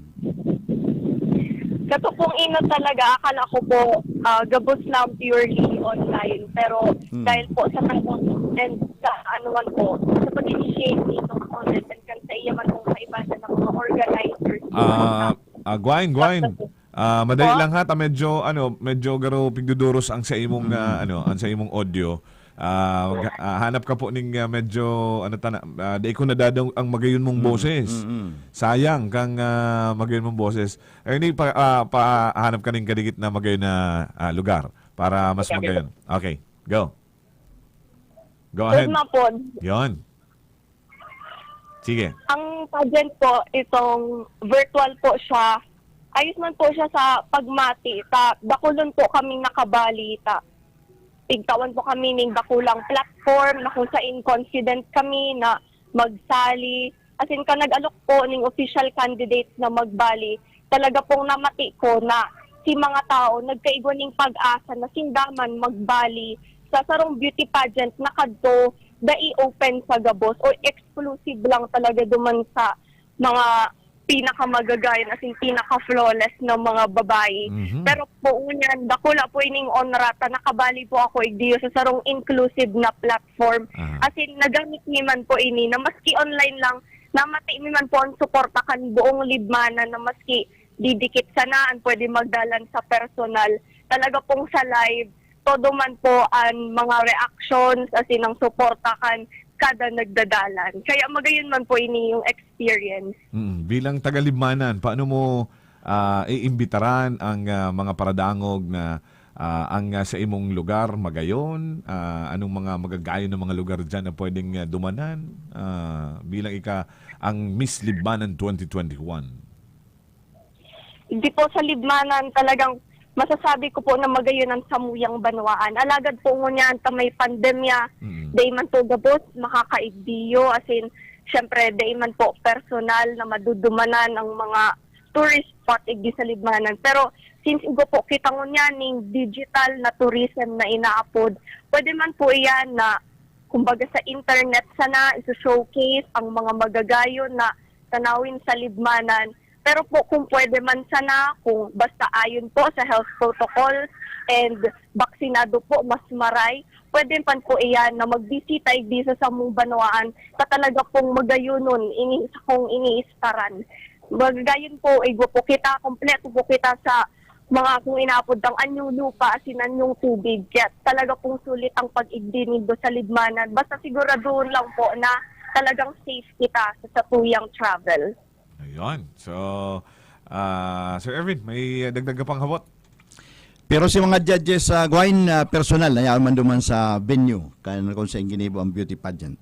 Kato pong inot talaga, akala ko po ah, gabos lang purely online. Pero Hmm. dahil po sa panahon and sa ano man po, sa pag-initiate nito ng online and kan sa iya man pong kaibahan ng mga organizers. Ah, ah Gwyn, Gwyn. Ah, madali Po? lang ha, ta medyo ano, medyo garo pigduduros ang sa imong ah, ano, ang sa imong audio. Ah, mag- ah, hanap ka po ning ah, medyo ano tana, ah, di ko nadadaw ang magayon mong boses. Mm-mm. Sayang kang ah, magayon mong boses. Ay ni pa, ah, pahanap ka ning kadikit na magayon na ah, lugar para mas Sabi magayon. Okay, go. Go Good ahead. na po. Yon. Sige. Ang pageant po, itong virtual po siya. Ayos man po siya sa pagmati. Ta, dakulon po kaming nakabali. Ta, tigtawan po kami ning dakulang platform na kung saan confident kami na magsali. As in, ka nag-alok po ning official candidates na magbali. Talaga pong namati ko na si mga tao nagkaigwa ning pag-asa na sinda man magbali sa sarong beauty pageant na kadto dai open sa gabos o exclusive lang talaga duman sa mga pinakamagagayon, as in pinaka-flawless na mga babayi. Mhm. Pero po ngunyan, dakula po ining onra ta nakabali po ako igdiyo sa sarong inclusive na platform. Aha. As in, nagamit mi man po ini na maski online lang, namati mi man po ang suporta kan buong Libmanan na maski didikit sana an pwede magdalan sa personal. Talaga pong sa live, todo man po ang mga reactions, as in, ang suporta kan kada nagdadalan. Kaya magayon man po ini yung experience. Mm, bilang taga-Libmanan, paano mo ah, iimbitaran ang ah, mga paradangog na ah, ang ah, sa imong lugar magayon? Ah, anong mga magagayon na mga lugar diyan na pwedeng ah, dumanan ah, bilang ika ang Miss Libmanan twenty twenty-one? Di po sa Libmanan, talagang masasabi ko po na magayon ang samuyang banwaan. Alagad po ngunyan ta may pandemya, Mm. dai man po gabos makakaigdiyo, as in, siyempre, dai man po personal na madudumanan ang mga tourist spot igdi sa Libmanan. Pero since igwa po kita ngunyan ning digital na tourism na inaapod, pwede man po iyan na, kumbaga, sa internet sana iso-showcase ang mga magagayon na tanawin sa Libmanan. Pero po, kung pwede man sana, kung basta ayon po sa health protocol and baksinado po, mas maray, pwede man po iyan na magbisita igdi sa samong banwaan sa talaga pong magayonon, ini, sa kung iniistaran. Magayon po, igwa po kita, kompleto po kita sa mga, kung inaapod tang anyong lupa, asin anyong tubig. Kaya talaga pong sulit ang pag-igdi nindo sa Libmanan. Basta siguraduhon lang po na talagang safe kita sa satuyang travel. Ayun. So, ah, Sir Erwin, may dagdag ka pang habot? Pero si mga judges sa Guain, ah, personal, na yaon man duman sa venue, kan kung saan ginibo ang beauty pageant.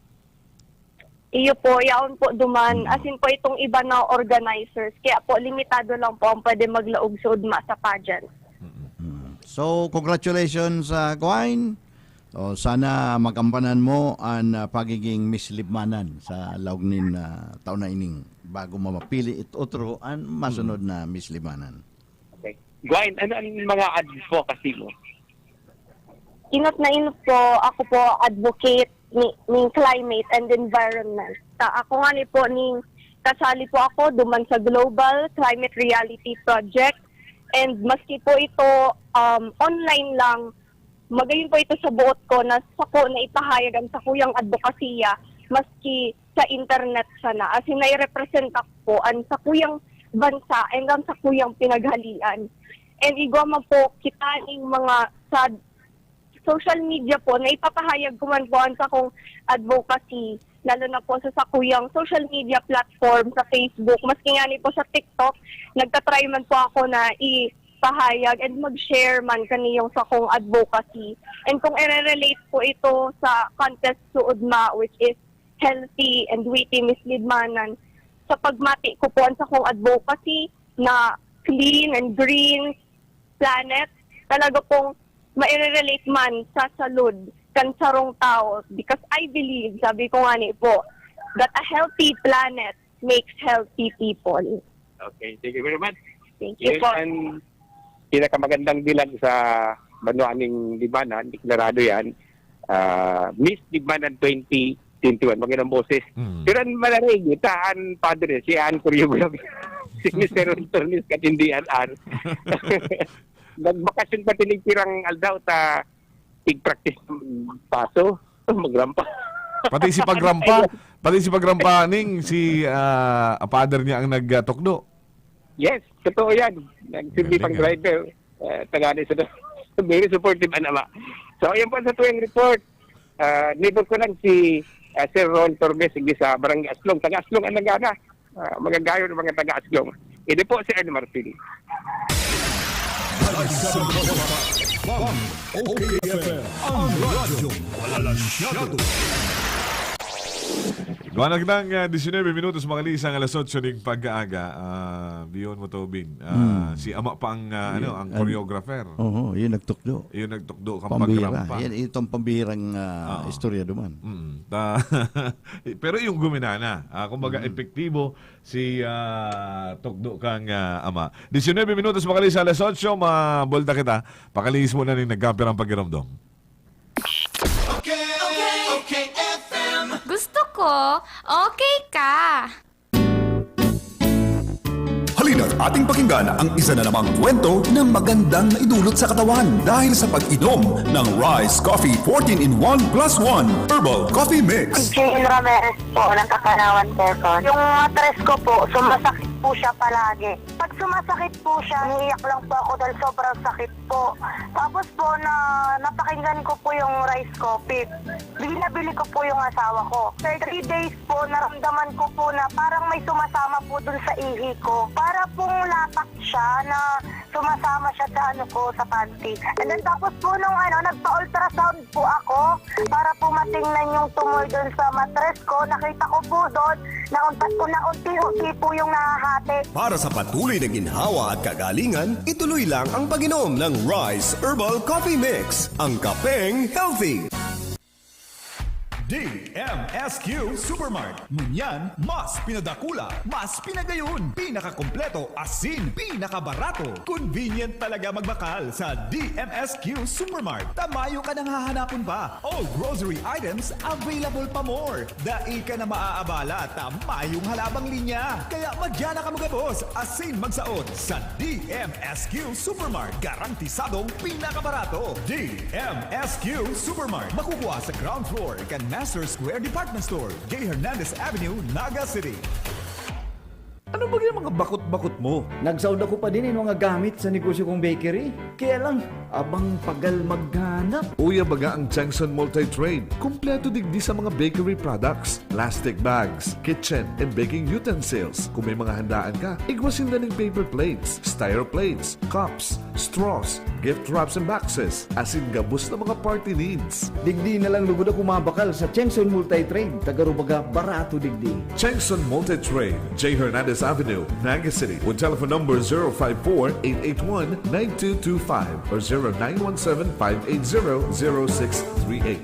Iyo po, yaon po duman. Asin po itong iba na organizers. Kaya po, limitado lang po ang pwede maglaog sa ugma sa pageant. Mm. So, congratulations sa Guain. O, sana magampanan mo an ah, pagiging Miss Libmanan sa laog nin ah, taon na ining bago mo mapili it otro an masunod na Miss Libmanan. Okay. Guain, ano ang mga advocacy mo? Inot na inot po, ako po advocate ni, ni climate and environment. Ta ako nga ni po ning kasali po ako duman sa Global Climate Reality Project, and maski po ito um, online lang, magayon po ito sa buot ko na sako na ipahayag ang sakuyang advokasya maski sa internet sana. As in, nai-represent ako po ang sakuyang bansa and ang sakuyang pinaghalian. And igwa man po kita ning mga sa social media po, na ipapahayag ko man po ang sakong advocacy, lalo na po sa sakuyang social media platform, sa Facebook, maski nga ni po sa TikTok, nagtatry man po ako na ipahayag and mag-share man kaniyong sakong advocacy. And kung i-relate po ito sa contest suod ma, which is Healthy and Witty Miss Libmanan, sa pagmati ko po ang sakong advocacy na clean and green planet, talaga pong maire-relate man sa salud kan sarong tao. Because I believe, sabi ko nga ni po, that a healthy planet makes healthy people. Okay, thank you very much. Thank you Yes, po. Ang pinakamagandang dilag sa banwa ning Libmanan, deklarado yan, ah, Miss Libmanan twenty twenty-one, magandang boses. Mm. Pero ang malarig, ita, ang padre, si ang choreographer, si Mister Antonis Katindian Ar. Nagbakasyon pa tinig pirang aldaw ta tig-practice ng paso, magrampa. Pati si pagrampa, pati si pagrampa ning si ah, father niya ang nagtukdo. Yes, totoo yan. Nagsilbi Galing, pang ah. driver. Uh, tagani sa very supportive ang ama. So, ayan po sa tuwing report. Uh, neighbor ko lang si uh, Sir Ron Tormes, hindi sa Barangay Aslong. Taga Aslong ang nagana. Uh, magagayo ng mga taga Aslong. Hindi po si Ernie Martin. Bang, O K F M, ang radyo walang masyado. Gawa na kitang ah, diecinuebe minutos, mga lisang alas otso ning pag-aaga. Ah, biyon mo, Tobin. Ah, Si ama pa ang, ah, ano, ang An- choreographer. Oo, yun nagtukdo. Yun nagtukdo kang Pambira. pagrampa. Yan, itong pambihirang ah, Oo. istorya duman. Mm. Ta- Pero yung guminana, ah, kumbaga epektibo si ah, tukdo kang ah, ama. Diecinuebe minutos, mga lisang alas otso, mabulta kita. Pakalihis muna ning nagkapirang pakiramdam. Gusto ko, okay ka. Halina't ating pakinggan ang isa na namang kwento na magandang maidulot sa katawan dahil sa pag-inom ng Rice Coffee fourteen in one plus one Herbal Coffee Mix. Jane Ramirez po, ng Kapanawan, Quezon. Yung matres ko po, sumasakit po siya palagi. Pag sumasakit po siya, umiiyak lang po ako dahil sobrang sakit po. Tapos po, na, napakinggan ko po yung rice coffee. Binabili ko po yung asawa ko. After three days po, naramdaman ko po na parang may sumasama po dun sa ihi ko. Para pong latak siya na sumasama siya sa ano ko, sa panty. And then tapos po nung ano, nagpa-ultrasound po ako para po matingnan yung tumor dun sa matres ko. Nakita ko po doon na unta- na unti-unti po yung nahahati. Para sa patuloy na ginhawa at kagalingan, ituloy lang ang pag-inom ng Rice Herbal Coffee Mix, ang kapeng healthy. D M S Q Supermart. Ngunyan, mas pinadakula, mas pinagayon, pinakakompleto, asin pinakabarato. Convenient talaga magbakal sa D M S Q Supermart. Ta mayo ka nang hahanapon pa. All grocery items available pa more. Dai ka na maaabala ta mayong halabang linya. Kaya madya na kamo gabos, asin magsaot sa D M S Q Supermart. Garantisadong pinakabarato. D M S Q Supermart. Makukuha sa ground floor kan Master Square Department Store, J Hernandez Avenue, Naga City. Ano ba yung mga bakot-bakot mo? Nagsaod ako pa din yung mga gamit sa negosyo kong bakery. Kaya lang, abang pagal maghanap. Uya baga ang Changson Multi-Trade. Kompleto digdi sa mga bakery products, plastic bags, kitchen and baking utensils. Kung may mga handaan ka, igwa sinda ning paper plates, styro plates, cups, straws, gift wraps and boxes, asin gabos na mga party needs. Digdi na lang lugod ako mabakal sa Chengson Multi-Trade, ta garo baga barato digdi. Chengson Multi-Trade, J Hernandez Avenue, Naga City, with telephone number zero five four, eight eight one, nine two two five or zero nine one seven, five eight zero, zero six three eight.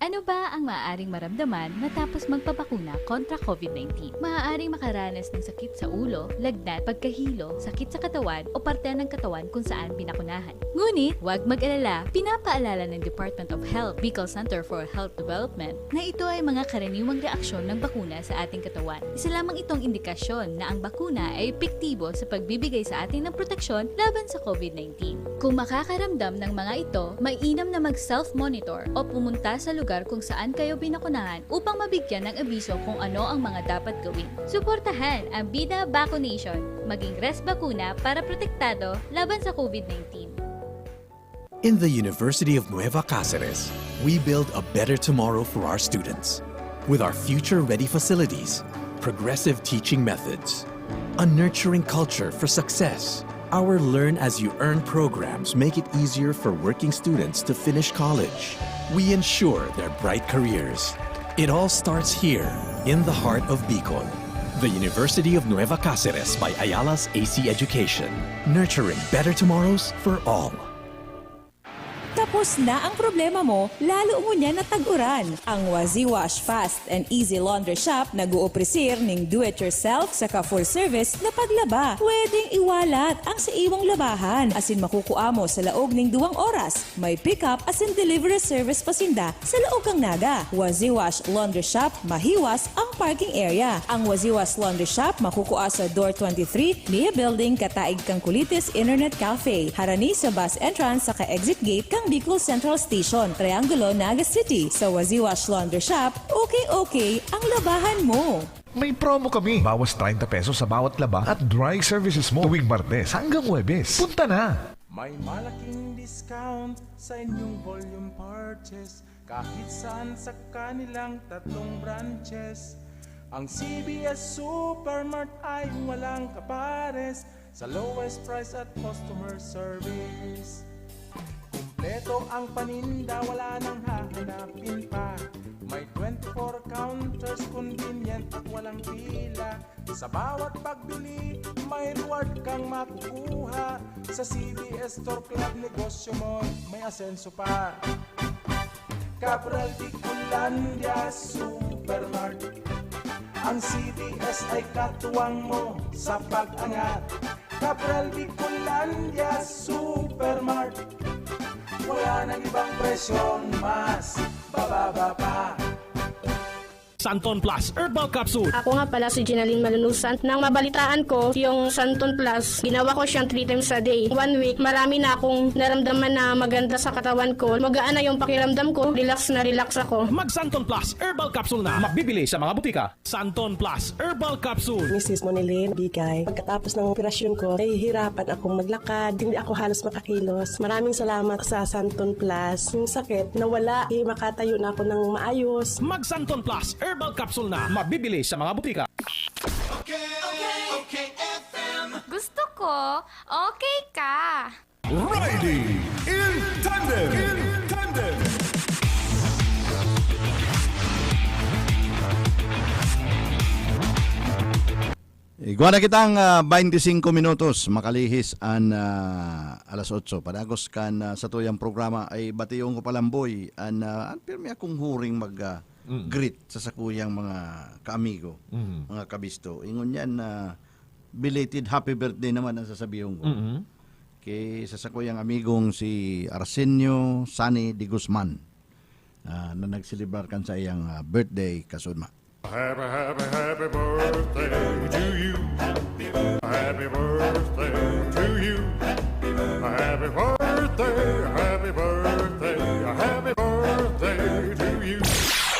Ano ba ang maaaring maramdaman matapos magpabakuna kontra COVID nineteen? Maaaring makaranas ng sakit sa ulo, lagnat, pagkahilo, sakit sa katawan o parte ng katawan kung saan binakunahan. Ngunit, huwag mag-alala, pinapaalala ng Department of Health, Bicol Center for Health Development, na ito ay mga karaniwang reaksyon ng bakuna sa ating katawan. Isa lamang itong indikasyon na ang bakuna ay epektibo sa pagbibigay sa atin ng proteksyon laban sa COVID nineteen. Kung makakaramdam ng mga ito, mainam na mag-self-monitor o pumunta sa lugar kung saan kayo binakunahan upang mabigyan ng abiso kung ano ang mga dapat gawin. Suportahan ang Bida Vaccination. Maging res bakuna para protektado laban sa COVID nineteen. In the University of Nueva Cáceres, we build a better tomorrow for our students. With our future-ready facilities, progressive teaching methods, a nurturing culture for success, our Learn As You Earn programs make it easier for working students to finish college. We ensure their bright careers. It all starts here, in the heart of Bicol. The University of Nueva Cáceres by Ayala's A C Education, nurturing better tomorrows for all. Tapos na ang problema mo, lalo ngunyan na tag-uran. Ang Waziwash Fast and Easy Laundry Shop nag-ooprisir ning do-it-yourself saka full-service na paglaba. Pwedeng iwalat ang sa imong labahan asin makukua mo sa laog ning duwang oras. May pick-up asin delivery service pa sinda sa laog kan Naga. Waziwash Laundry Shop, mahiwas ang parking area. Ang Waziwash Laundry Shop makukua sa Door twenty-three, Nia Building, kataig kan Kulitis Internet Cafe, harani sa bus entrance saka exit gate kan Bicol Central Station, Triangulo, Naga City. Sa Waziwash Laundry Shop, okay-okay ang labahan mo. May promo kami. Bawas treinta pesos sa bawat laba at dry services mo tuwing Martes hanggang Huwebes. Punta na! May malaking discount sa inyong volume purchase kahit saan sa kanilang tatlong branches. Ang C B S Supermart ay walang kapares sa lowest price at customer service. Kumpleto ang paninda, wala nang hahanapin pa. May twenty-four counters, convenient at walang pila. Sa bawat pagbili, may reward kang makukuha. Sa C B S Store Club, negosyo mo may asenso pa. Cabral Bicolandia Supermart. Ang C B S ay katuwang mo sa pag-angat. Cabral Bicolandia Supermart. Wala nang ibang presyong mas bababa pa. Santon Plus Herbal Capsule. Ako nga pala si Ginaline Malunusan. Nang mabalitaan ko yung Santon Plus, ginawa ko siyang three times a day. One week, marami na akong naramdaman na maganda sa katawan ko. Magaan na yung pakiramdam ko, relax na relax ako. Mag Santon Plus Herbal Capsule na. Mabibili sa mga butika. Santon Plus Herbal Capsule. Misis Monilin Bigay, pagkatapos ng operasyon ko, nahihirapan akong maglakad. Hindi ako halos makakilos. Maraming salamat sa Santon Plus. Yung sakit, nawala. Eh, makatayo na ako ng maayos. Mag Santon Plus Herbal Capsule na. Mabibili sa mga butika. Gusto ko, okay ka. Riding in tandem. In tandem. Igwa na kitang, ah, baynte singko minutos, makalihis an, ah, alas otso. Padagos kan, ah, satuyang programa ay bation ko pa, Lamboy, an, ah, an pirmi akong huring mag, ah, Mm. greet sa sakuyang mga kaamigo, Mm. mga kabisto. Ingon yan na belated happy birthday naman ang sasabihon ko. Mm. Kay sa sakuyang amigong si Arsenio Sani de Guzman, ah, na nagselebrar kan sa iyang, ah, birthday, kasudma. Happy, happy, happy birthday to you. Happy birthday to you. Happy birthday, happy birthday, happy birthday to you.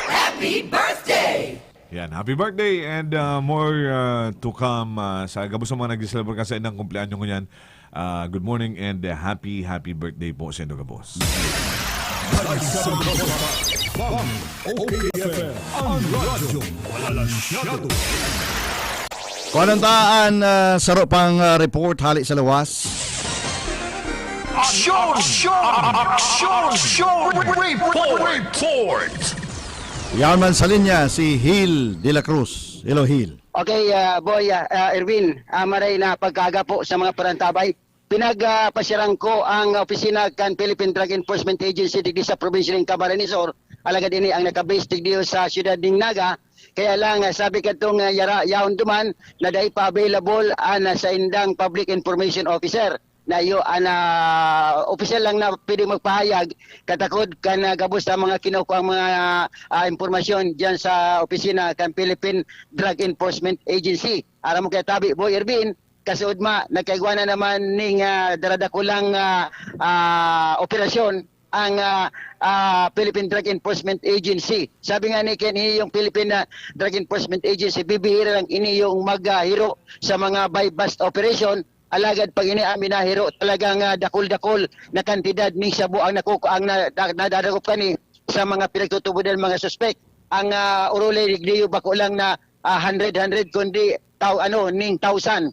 Happy birthday! Yan, happy birthday and, uh, more, uh, to come, uh, sa gabos sa mga nag-celebrate ka sa inang kumpleanyo ngunyan. Uh, good morning and, uh, happy, happy birthday po sa inyo gabos. Bang, O K F M, ang radyo, walang siyado. Kung anong taan, ah, saro pang, ah, report hali sa lawas. Aksyon! Aksyon! Aksyon! Aksyon! Report! Report! Yan man sa linya si Hil de la Cruz. Hello, Hil. Okay, ah, boy, ah, ah, Erwin, ah, maray na pagkaaga po sa mga parantabay. Pinag, ah, pasyaran ko ang opisina kan Philippine Drug Enforcement Agency digdi sa probinsya nin Camarines Sur, alagad ini ang naka-base digdi sa siyudad nin Naga. Kaya lang, ah, sabi kadtong, ah, yara, yaon duman na dai pa available an, ah, saindang public information officer. Na iyo, an, ah, opisyal lang na pwede magpahayag katakod kan, ah, gabos sa mga kinukuha ang mga, ah, impormasyon diyan sa opisina kan Philippine Drug Enforcement Agency. Aram mo kaya tabi, Boy Ervin, kasuodma, nagkaigwa na naman ning, ah, daradakulang, ah, ah, operasyon ang, ah, ah, Philippine Drug Enforcement Agency. Sabi nga ni Ken, ini yung Philippine, ah, Drug Enforcement Agency, bibihira lang ini yung maghiro sa mga buy-bust operation. Alagad pag ini ang minahiro, talagang, ah, dakul-dakul na kantidad ning shabu ang nakuku-, ang na-, na-, nadadakop kani sa mga pinagtutubodan mga suspek. Ang, ah, orolay digdiyo bako lang na, ah, hundred, hundred, kundi tao, ano, ning thousand,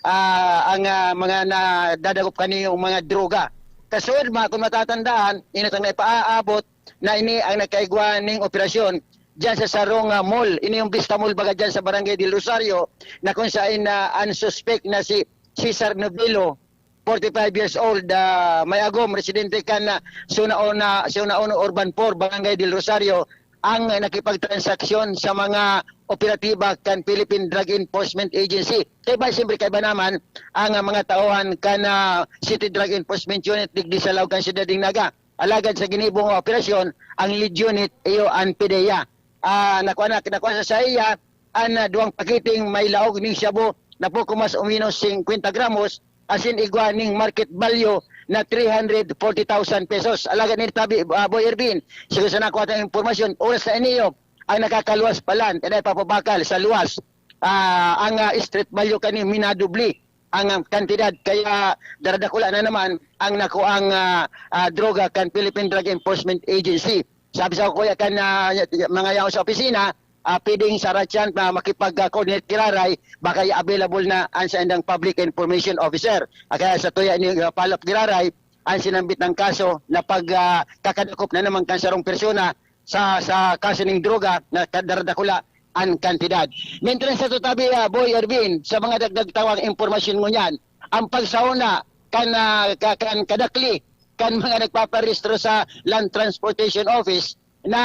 ah, ang, ah, mga nadadakop kaniyong mga droga. Kasuodma, kung matatandaan, inatang na ipaaabot na ini ang nagkaigwa ning operasyon diyan sa sarong, ah, mall. Ini yung Vista Mall baga diyan sa Barangay Del Rosario, na kung saan na ang suspek na si Cesar Novelo, forty-five years old, ah, may agom, residente kan, ah, Sunaona, Sunaona Urban four, Barangay Del Rosario, ang nakipagtransaksyon sa mga operatiba kan Philippine Drug Enforcement Agency. Kaiba, siyempre, kaiba naman ang, ah, mga tauhan kan, ah, City Drug Enforcement Unit digdi sa laog kan Siyudad nin Naga. Alagad sa ginibong operasyon, ang lead unit, iyo an PDEA. Ah, nakuha na, nakuha sa saiya, an, ah, duwang pakiting may laog ning shabu na poco mas o menos singkwenta gramos, asin igwa ning market value na three hundred forty thousand pesos. Alagad ni tabi, ah, Boy Ervin, sigon sa nakuha tang impormasyon, oras na iniyo ang nakakaluwas palan, kaya papabakal sa luwas, ah, ang, ah, street value kani minadubli ang, ah, kantidad. Kaya daradakula na naman ang nakuang, ah, ah, droga kan Philippine Drug Enforcement Agency. Sabi sa kuya kan, ah, mga yaon sa opisina, ah, pwedeng sa Ratchan na makipag-coordinate giraray, baka available na ang saindang public information officer. Ah, kaya sa tuya ni, ah, follow-up giraray, ang sinambit ng kaso na pag, ah, kakadakop na naman kan sarong persona sa, sa kaso ning droga na kadaradakula ang kantidad. Mentras sa tutabi, ah, Boy Ervin, sa mga dagdag tawang impormasyon ngunyan, ang pagsauna kan, ah, ka-, kan kadakli kan mga nagpaparehistro sa Land Transportation Office na,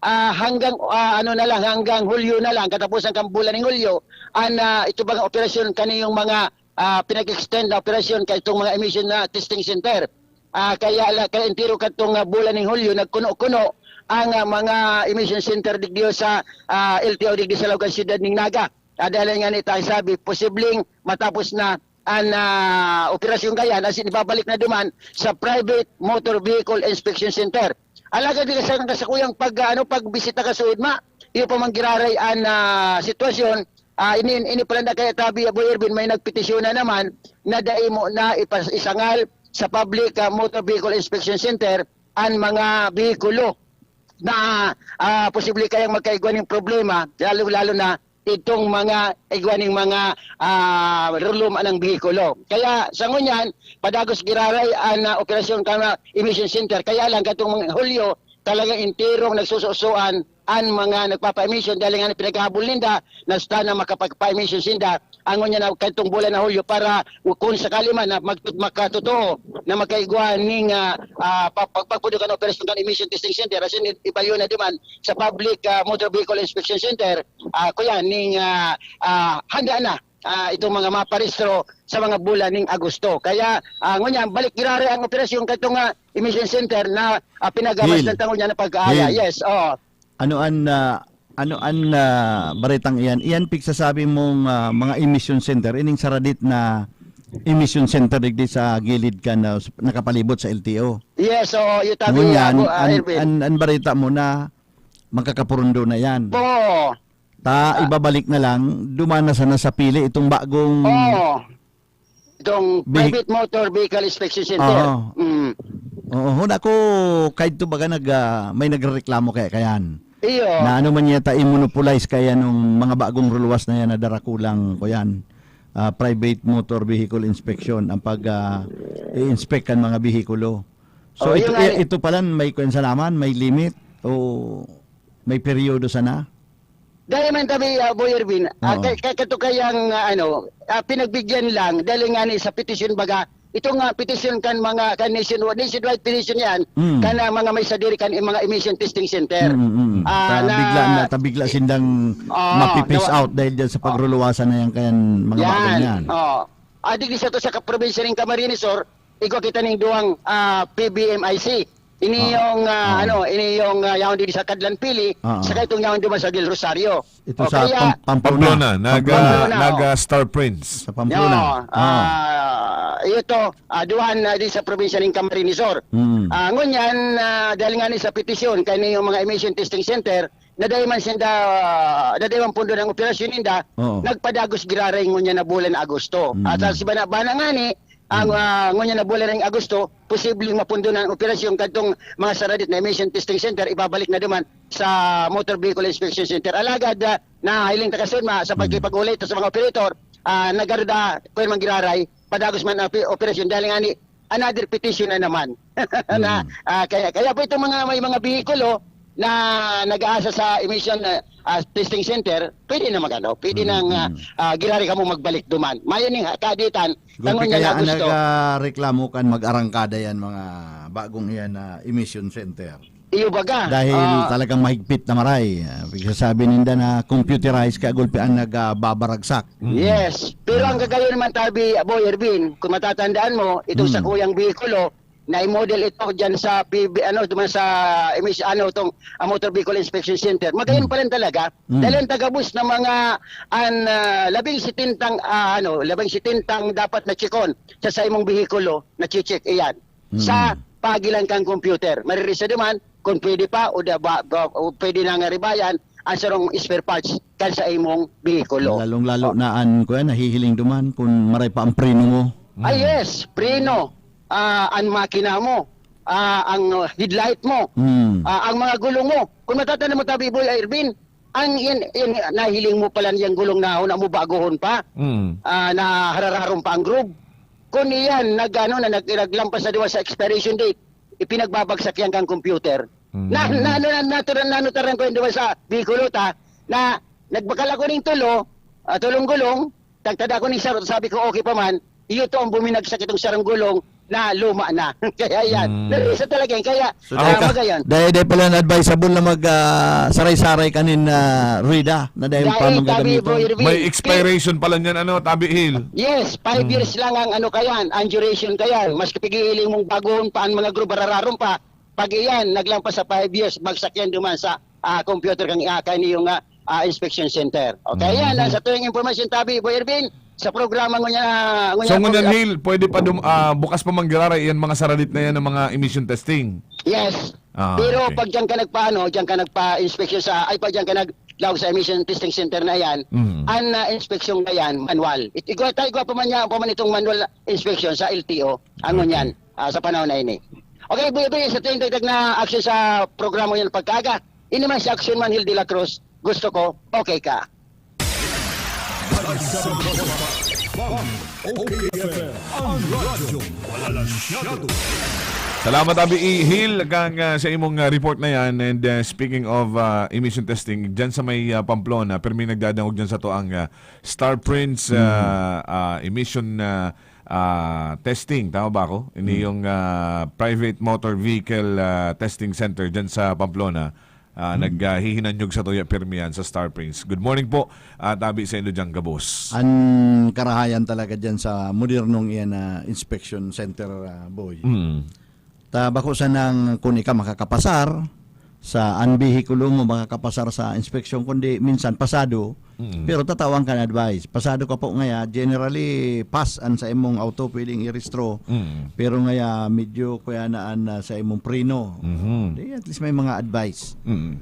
ah, hanggang, ah, ano na lang, hanggang Hulyo na lang, katapusan kan bulan ning Hulyo, an, ah, ito bang operasyon kaniyong mga, ah, pinag-extend na operasyon kay itong mga emission na testing center. Ah, kaya la-, kaya entero kadtong, ah, bulan ning Hulyo, nagkuno-kuno ang, ah, mga emission center digdiyo sa, ah, L T O digdi sa Laogan, Siyudad ning Naga. Ah, dahil nga ni tayo sabi, posibleng matapos na an, ah, operasyon kaya na sin-, ibabalik na duman sa Private Motor Vehicle Inspection Center. Alagad di sa kasakuyang pag, ano, pagbisita kasuodma, iyo pa man giraray an, ah, sitwasyon, ah, ini, ini pala na kaya tabi, Boy Ervin, may nagpetisyon na naman na dai mo na ipas-, isangal sa Public, ah, Motor Vehicle Inspection Center an mga behikulo na, ah, posible kayang magkaigwa ning problema, lalo-lalo na itong mga igwa ning mga, ah, rulom anang behikulo. Kaya sa ngunyan, padagos giraray an, ah, operasyon kan, ah, emission center. Kaya lang katong mga Hulyo, talagang enterong nagsususuan an mga nagpapa-emission, dahil nga pinaghahabol ninda na sana makapagpa-emission sinda, angon niya na kadtong bulan na Hulyo, para kung sakali man na mag-, makatotoo na magkaigwa ning, ah, ah, pa-, pag-, pagpundo kan operasyon kan emission testing center, asin i-, ibayo na duman sa Public, ah, Motor Vehicle Inspection Center, ah, kuya, ning, ah, ah, handa na, ah, itong mga maparehistro sa mga bulan ning Agosto. Kaya, ah, ngunyan, balik giraray ang operasyon kadtong, ah, emission center na, ah, pinagawas Hil. ng tangol niya na pag-aaya. Hil. Yes, oo. Ano an, ah, ano an, ah, baretang iyan? Iyan pigsasabi mong, ah, mga emission center, ining saradit na emission center digdi sa gilid kan, ah, nakapalibot sa L T O. Yes, oo, yung tabi, Ngunyan, Abu, ah, an, Erwin. an, an bareta mo na magkakapurundo na yan. Oo. Ta, Ah. ibabalik na lang, duman na sana sa pili itong bagong Oo. Itong Vehi- Private Motor Vehicle Inspection Center. Oo. Mm. Oo, huna ko, kaidto baga nag, ah, may nagrereklamo kaya kayan. Iyo. Na ano man yata, i-monopolize kaya nung mga bagong ruluwas na yan na darakulang, kuyan, ah, private motor vehicle inspection, ang pag, ah, i-inspect kan mga behikulo. So, Oh, ito, yung i-, ano ito pala, may kwan sana man, may limit o may peryodo sana? Dahil man tabi, ah, Boy Erwin, ah, Oo. kay, kay, kato kayang, ah, ano, ah, pinagbigyan lang, dahil nga ni sa petisyon baga, itong, ah, petisyon kan mga, kan nationwide, nationwide petition yan, Mm. kan, ah, mga may sadiri kan mga emission testing center. Mm, mm, mm. Ah, Ta na bigla na, ta bigla sindang Oo, mapi-phase nawa- out dahil dyan sa pagruluwasan na yan kayan mga Yan. bagong yan. Oo. Ah, digdi sa to sa ka-, probinsya ning Camarines Sur, igwa kita ning duwang, ah, P B M I C. Ini Oo. yung, ah, Oo. ano, ini yung, ah, yaon digdi sa Kadlan Pili, Oo. saka itong yaon duman sa Del Rosario. Ito O sa kaya Pam-, Pamplona. Pamplona, nag, Pamplona. ah, Pamplona, nag, oo. ah, Star Prince. Sa Pamplona. Oo, Oo. ah, ito, ah, duhan na di sa probinsya ning Camarines Sur. Mm. Ah, ngunyan, ah, dahil nga ni sa petisyon, kaya yung mga emission testing center, na dahil man sinda, na dahil man pundo ng operasyon ninda, Oo. nagpadagos giraray ngunyan na bulan na Agosto. Mm. At sa sibana-bana nga ni, ang, Mm. ah, ngunyan na bulan ng Agosto, posibleng mapundo na ang operasyon kadtong mga saradit na emission testing center, ibabalik na duman sa Motor Vehicle Inspection Center. Alagad, ah, nahiling ta kasunma sa Mm. pagkipag-ulay ta sa mga operator, ah, nagaruda, kung man giraray, padagos man ang ope-, operasyon. Dahil nga ni, another petition na naman. Na, Mm. ah, kaya, kaya po itong mga, may mga behikulo na nag-aasa sa emission, ah, ah, testing center, pwede na magano, pwede Mm, nang, ah, mm. ah, giraray kamo magbalik duman. Mayo ning kaditan, Gulpi tangon niya kaya na ang gusto. nagreklamo kan mag-arangkada yan, mga bagong iyan na emission center. Iyo baga. Dahil Ah. talagang mahigpit na maray. Ah, pigsasabi ninda na computerized, kaya gulpi ang nagbabaragsak. Mm. Yes. Pero ang Mm. gagayon naman tabi, Boy Erwin, kung matatandaan mo, itong Mm. sakuyang behikulo, na i-model ito dyan sa P B, ano, duman sa emis-, ano, itong, ah, Motor Vehicle Inspection Center. Magayon Mm. pa rin talaga. Mm. Dahil ang tagabus ng mga, an, ah, labing setentang, ah, ano, labing setentang dapat na chikon sa, sa imong behikulo, na check iyan. Mm. Sa pagilan kang computer. Maririsa duman, kung pwede pa, o da, ba, ba, o pwede na nga ribayan, ang sarong spare parts kan sa imong behikulo. Lalong-lalo Oh. na an, kuya, nahihiling duman kung maray pa ang preno mo. Ah, Mm. yes, preno. Ah, ang makina mo. Ah, ang, uh, headlight mo. Mm. Ah, ang mga gulong mo. Kung matatanda mo, tabi, Boy Irvin, ang yan, yan, nahiling mo pala niyang gulong na una mo baguhon pa. Mm. Ah, na harararon pa ang groove. Kung iyan, nag, ano, na, nag, naglampas na duwa sa expiration date, ipinagbabagsak yan kang computer. Mm. Na, na, na, na, natural, nanutaran ko yun duwa sa Bicolota, na nagbakal ako ning tulo, ah, tulong gulong, tagtada ko ning sarot, sabi ko, "Okay pa man, iyo to ang buminagsak itong sarong gulong na luma na." Kaya yan, Mm. narisa talaga yan. Kaya, So, ah, dahil ka, magayon. dahil, dahil pala na-advisable na mag, ah, saray-saray kanin, ah, Rida, na dahil pa Dahil, tabi, magagamito. Boy Irvin, May expiration pala niyan, ano, Tabi Hill? Yes, five Mm. years lang ang ano kayan, ang duration kayan. Mas kapigiling mong baguhon pa ang mga group, barararon pa. Pag iyan, naglampas sa five years, bagsak yan duman sa, ah, computer kang, ah, kayo yung, ah, ah, inspection center. Okay, Mm. yan. Ang sa tuwing impormasyon, tabi, Boy Irvin, sa programa ngunyan, So, ngunyan, ngunyan, program- Hill, pwede pa dum-, ah, bukas pa manggiraray yan, mga saradit na yan ng mga emission testing? Yes. Ah, Pero okay. pag diyan ka nagpaano, diyan ka nagpa-inspeksyon sa, ay, pag diyan ka naglaog sa emission testing center na yan, Mm. ang, ah, inspeksyon na yan, manual. It-, igwa, ta-, igwa pa man niya, pa man itong manual inspection sa L T O, ang Okay. ngunyan, ah, sa panahon na ini. Okay, Boy, Boy, sa tuwing dagdag na action sa programa yan pagkaga, ini man si Action Man Hill de la Cruz, gusto ko, okay ka. Ang O K F M, ang radyo, walang siyado. Salamat, Abi Hil, kang, ah, sa imong, ah, report na yan. And, ah, speaking of, ah, emission testing, dyan sa may, ah, Pamplona, permi nagdadangog dyan sa to ang, ah, Star Prince, ah, ah, emission, ah, ah, testing. Tama ba ako? Ini yung, ah, private motor vehicle, ah, testing center dyan sa Pamplona. Ah, naghihinanyog sa tuya permi yan sa Star Prince. Good morning po, at Abi sa inyo dyang gabos. An karahayan talaga dyan sa modernong iyan na inspection center, ah, boy. Mm. Ta bako sanang kun ika makakapasar sa an bihikulo mo, makakapasar sa inspeksyon, kundi minsan pasado, Mm. pero tatawan ka na advice. Pasado ka po ngaya, generally, pass an sa imong auto pwedeng irehistro. Mm. Pero ngaya, medyo kuya na an, ah, sa imong preno. Mhm. Di, at least may mga advice. Mm.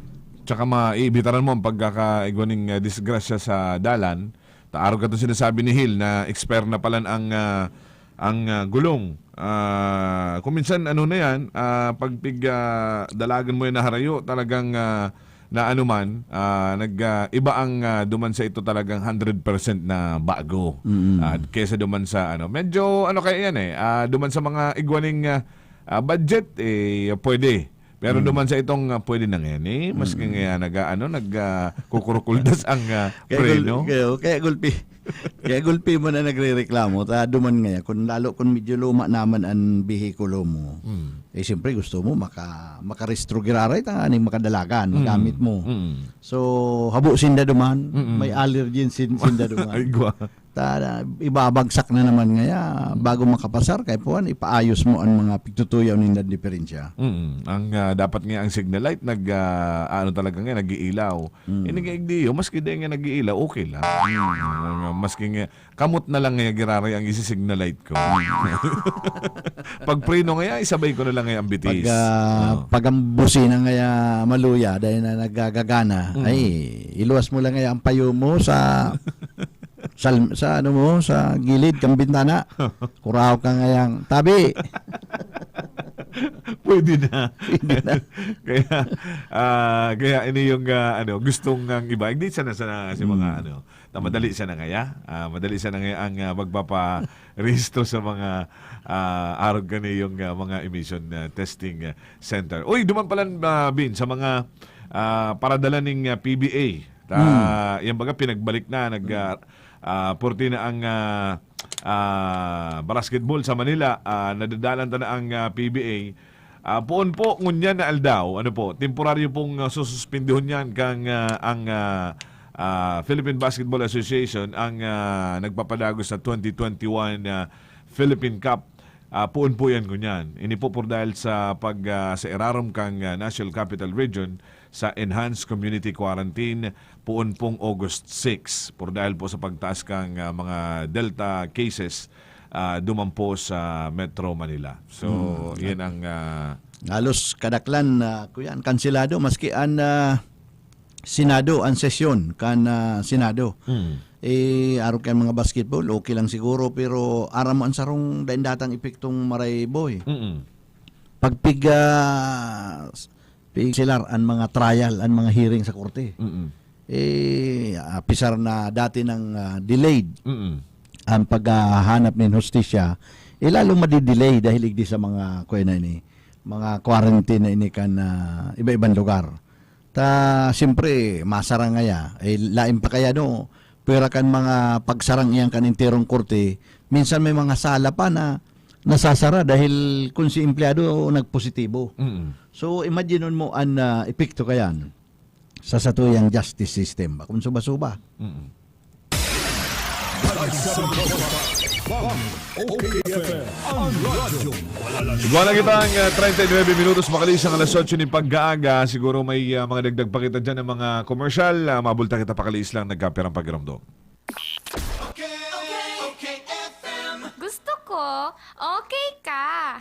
Tsaka maiibitaran mo ang pagkakaigwa ning, ah, disgrasya sa dalan. Ta arog kato sinasabi ni Hil na expire na palan ang, ah, ang, ah, gulong. Ah, kung minsan, ano na yan, ah, pag pig, ah, dalagan mo yan na harayo, talagang, ah, na ano man, ah, nag, ah, iba ang, ah, duman sa ito talagang hundred percent na bago. Mm. Ah, kesa duman sa ano, medyo ano kaya yan eh, ah, duman sa mga igwaning, ah, ah, budget, eh, pwede. Pero Mm. duman sa itong, ah, pwede na ngayon eh, maski Mm. nga nag, ah, ano, nag, ah, kukurukuldas ang, ah, Kaya gul-, preno. kaya, kaya gulpi. Kaya gulpi mo na nagrereklamo, ta duman ngaya, kung lalo kung medyo luma naman an bihikulo mo, Mm. eh, siyempre gusto mo maka-, makarehistro giraray, tanganing makadalagan, Mm. magamit mo. Mm. So, habo sinda duman, Mm. may allergen sin-, sinda duman. Ay, gwa. Ta-, ibabagsak na naman ngaya, bago makapasar, kay puwan, ipaayos mo an mga pigtutuyaw nindang diferensya. Mm. Ang, ah, dapat nga ang signal light, nag, ah, ano talaga nga, nag-iilaw. Mm. Ini nga igdiyo, maski di nga nag-iilaw, okay lang. Mm. Maski nga, kamot na lang nga giraray ang isi-signal light ko. Pag preno nga, isabay ko na lang nga ang bitis. Pag, ah, Oo. pag ang busina nga maluya, dahil na nagagagana, Mm. ay, iluwas mo lang nga ang payo mo sa, sa, sa ano mo, sa gilid kang bintana. Kuraw ka ngayang, "Tabi!" Pwede na. Pwede na. Kaya, ah, kaya ini yung, ah, ano, gustong ang iba. Hindi sana, sana si mga, Mm. ano, ta madali Mm. sana ngaya. Ah, madali sana ngaya ang, ah, magpaparehistro sa mga, ah, arog kani yung, ah, mga emission, ah, testing, ah, center. Uy, duman pala, ah, Bin, sa mga, ah, paradala ning, ah, P B A. Ta, Mm. yan baga, pinagbalik na, nag, Mm. ah, ah, purti na ang, ah, ah, basketball sa Manila, ah, nadadalan ta na ang, ah, P B A. Ah, poon po ngunyan na aldaw, ano po, temporaryo pong, ah, sususpindihon yan kang, ah, ang, ah, ah, Philippine Basketball Association ang, ah, nagpapadagos sa twenty twenty-one, ah, Philippine Cup. Ah, poon po yan ngunyan. Ini po por dahil sa pag, ah, sa irarom kang, ah, National Capital Region sa Enhanced Community Quarantine, poon pong August six, por dahil po sa pagtaas kang, ah, mga Delta cases, ah, duman po sa Metro Manila. So, Hmm. yan ang, ah, Halos kadaklan na, kuyan, kanselado, maski an, ah, Senado, an sesyon kan, ah, Senado. Hmm. Eh, arog kan mga basketball, okay lang siguro, pero aram mo an sarong daindatang epektong maray, boy. Mm-mm. Pag pig, ah, pig-, silar an mga trial, an mga hearing sa korte. Mm-mm. Eh, apisar na dati nang, ah, delayed Mm-mm. ang paghahanap nin hustisya, eh, lalong madidelay dahil igdi sa mga, kuya na ini, mga quarantine na ini kan, ah, iba-ibang lugar. Ta, siyempre, masarang ngaya. Eh, lain pa kaya, no? Pwera kan mga pagsarang iyan kan enterong korte, minsan may mga sala pa na nasasara dahil kung si empleyado nagpositibo. Mm. So, imagine mo an, ah, epekto kayan sa satuyang justice system. Bakong suba-suba. Mm. Igwa na kita ang, ah, treinta y nueve minutos, makaliis ang alas otso nin pag-aaga. Siguro may, ah, mga dagdag pa kita dyan ng mga komersyal. Ah, mabulta kita, pakaliis lang, nagkapirang pagiromdom. Gusto ko, okay ka.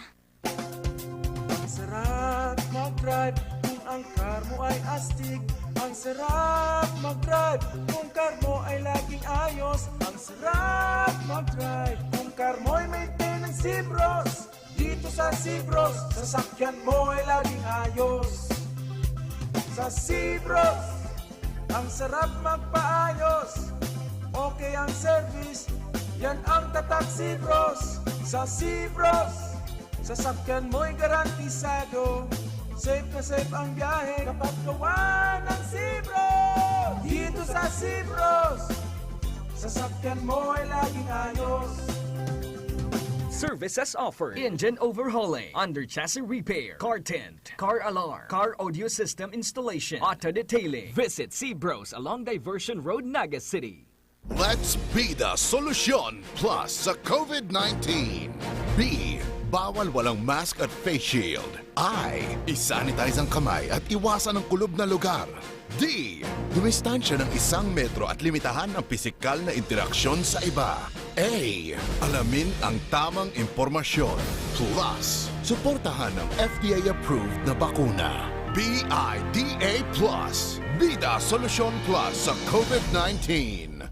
Ang sarap mag-drive kung ang car mo ay astig. Ang sarap mag-drive kung car mo ay laging ayos. Ang sarap mag-drive kung car mo ay maintenance, Sibros. Dito sa Sibros, sasakyan mo ay laging ayos. Sa Sibros, ang sarap magpaayos. Okay ang service, yan ang tatak Sibros. Sa Sibros, Sasakyan mo'y garantisado. Safe na safe ang biyahe kapag gawa ng Cibros. Dito sa Cibros, sasakyan mo'y laging ayos. Services offered: engine overhauling, under chassis repair, car tint, car alarm, car audio system installation, auto detailing. Visit Cibros along Diversion Road, Naga City. Let's be the solution plus sa COVID nineteen. B, bawal walang mask at face shield. I, isanitize ang kamay at iwasan ang kulob na lugar. D, dumistansya ng isang metro at limitahan ang pisikal na interaksyon sa iba. A, alamin ang tamang impormasyon. Plus, suportahan ng F D A-approved na bakuna. B I D A plus, Bida Solusyon Plus sa COVID nineteen.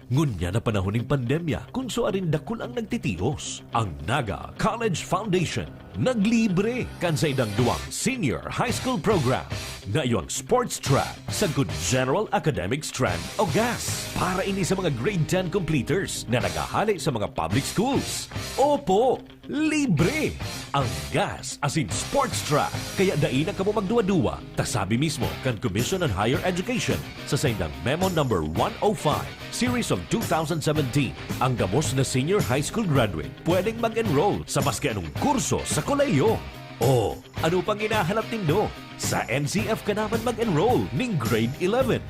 Ngunyan na panahon nin pandemya, kun suarin dakul ang nagtitios, ang Naga College Foundation naglibre kan saindang duwang senior high school program. Nayo ang sports track, sagkod general academic strand o GAS. Para ini sa mga grade ten completers na naghahale sa mga public schools. Opo, libre ang GAS asin sports track. Kaya dai na kamo magduwa-duwa, ta sabi mismo kan Commission on Higher Education sa saindang Memo Number one oh five, Series of two thousand seventeen, ang gabos na senior high school graduate pwedeng mag-enroll sa maski anong kurso sa kolehiyo. O, ano pang hinahanap nindo? Sa N C F ka naman mag-enroll ning grade eleven.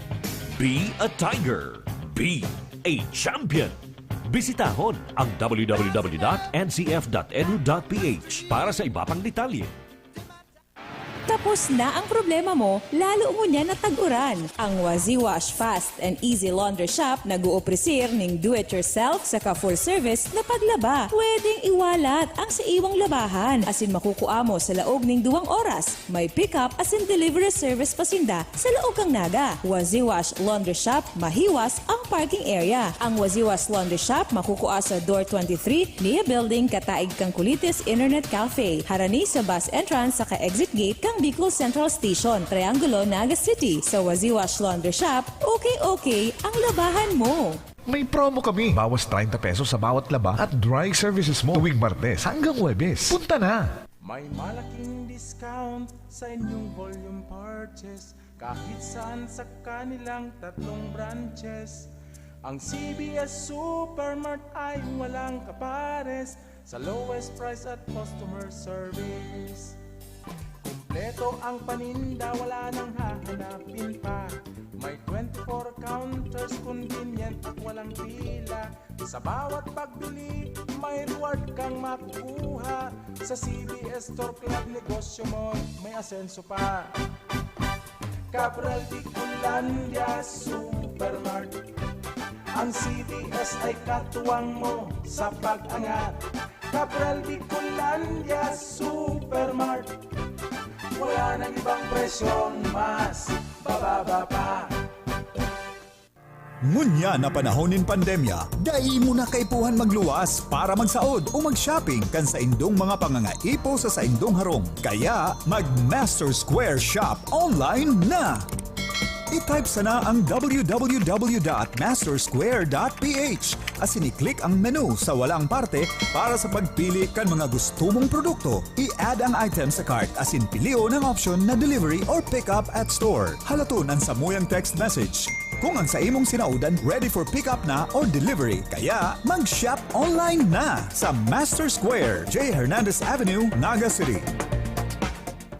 Be a tiger. Be a champion. Bisitahon ang w w w dot n c f dot e d u dot p h para sa iba pang detalye. Tapos na ang problema mo, lalo ngunyan na tag-uran. Ang Waziwash Fast and Easy Laundry Shop nag-oopresir ning do-it-yourself saka full-service na paglaba. Pwedeng iwalat ang sa iwang labahan asin makukua mo sa laog ning duwang oras. May pick-up asin delivery service pa sinda sa laog kan Naga. Waziwash Laundry Shop, mahiwas ang parking area. Ang Waziwash Laundry Shop makukua sa Door twenty-three, Nia Building, kataig kan Kulites Internet Cafe, harani sa bus entrance saka exit gate kan Bicol Central Station, Triangulo, Naga City. Sa Waziwash Laundry Shop, okay-okay ang labahan mo. May promo kami! Bawas treinta pesos sa bawat laba at dry services mo tuwing Martes hanggang Huwebes. Punta na! May malaking discount sa inyong volume purchase kahit saan sa kanilang tatlong branches. Ang C B S Supermart ay walang kapares sa lowest price at customer service. Kompleto ang paninda, wala nang hahanapin pa. May twenty-four counters, convenient at walang pila. Sa bawat pagbili, may reward kang makukuha. Sa C B S Store Club, negosyo mo may asenso pa. Cabral Bicolandia Supermart. Ang C B S ay katuwang mo sa pag-angat. Cabral Bicolandia Supermart. Wala nang ibang presyong mas bababa pa. Ngunyan na panahon nin pandemya, dai mo na kaipuhan magluwas para magsaod o mag-shopping kan saindong mga pangangaipo sa saindong harong. Kaya, mag-Master Square Shop online na! I-type sana ang w w w dot master square dot p h asin i-click ang menu sa walang parte para sa pagpili kan mga gusto mong produkto. I-add ang item sa cart asin pilion ang option na delivery or pick up at store. Halaton an samuyang text message kung ang sa imong sinaodan ready for pick up na or delivery. Kaya mag-shop online na sa Master Square, J Hernandez Avenue, Naga City.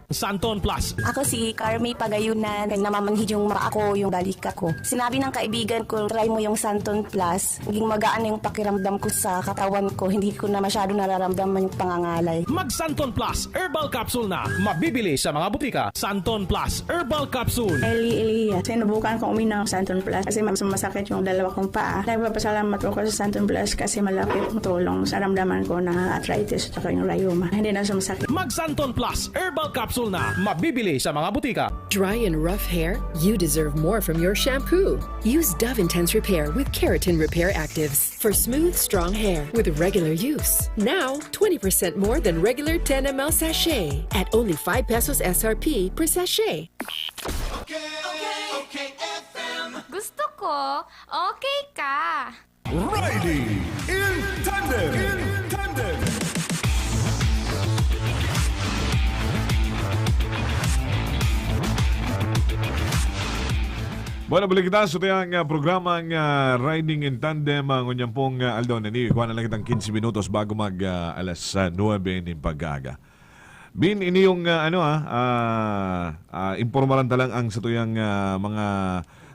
Santon Plus. Ako si Carmi Pagayunan, namamanhid yung mapa ko, yung balikat ko. Sinabi ng kaibigan ko, "Try mo yung Santon Plus." Naging magaan na yung pakiramdam ko sa katawan ko. Hindi ko na masyado nararamdaman yung pangangalay. Mag Santon Plus Herbal Capsule na. Mabibili sa mga butika. Santon Plus Herbal Capsule. Eli Elia, sinubukan kong uminom ng Santon Plus kasi mas masakit yung dalawa kong paa. Nagpapasalamat ako sa Santon Plus kasi malaki yung tulong sa ramdaman ko na arthritis at saka yung rayuma. Hindi na sumasakit. Mag Santon Plus Herbal Capsule na. Mabibili sa mga butika. Dry and rough hair? You deserve more from your shampoo. Use Dove Intense Repair with Keratin Repair Actives for smooth, strong hair with regular use. Now, twenty percent more than regular ten milliliter sachet at only five pesos S R P per sachet. Gusto ko, okay ka. Riding in Tandem. In Tandem. Bueno, balik kita sa tuyang, ah, programa nga Riding in Tandem, ah, ngunyan pong, ah, aldaw na ni. Kuha na lang kitang quince minutos bago mag, ah, alas, ah, nuebe nin pag-aaga. Bin, ini yung, ah, ano, ah, ah, ah, impormaran ta lang ang sa tuyang, ah, mga,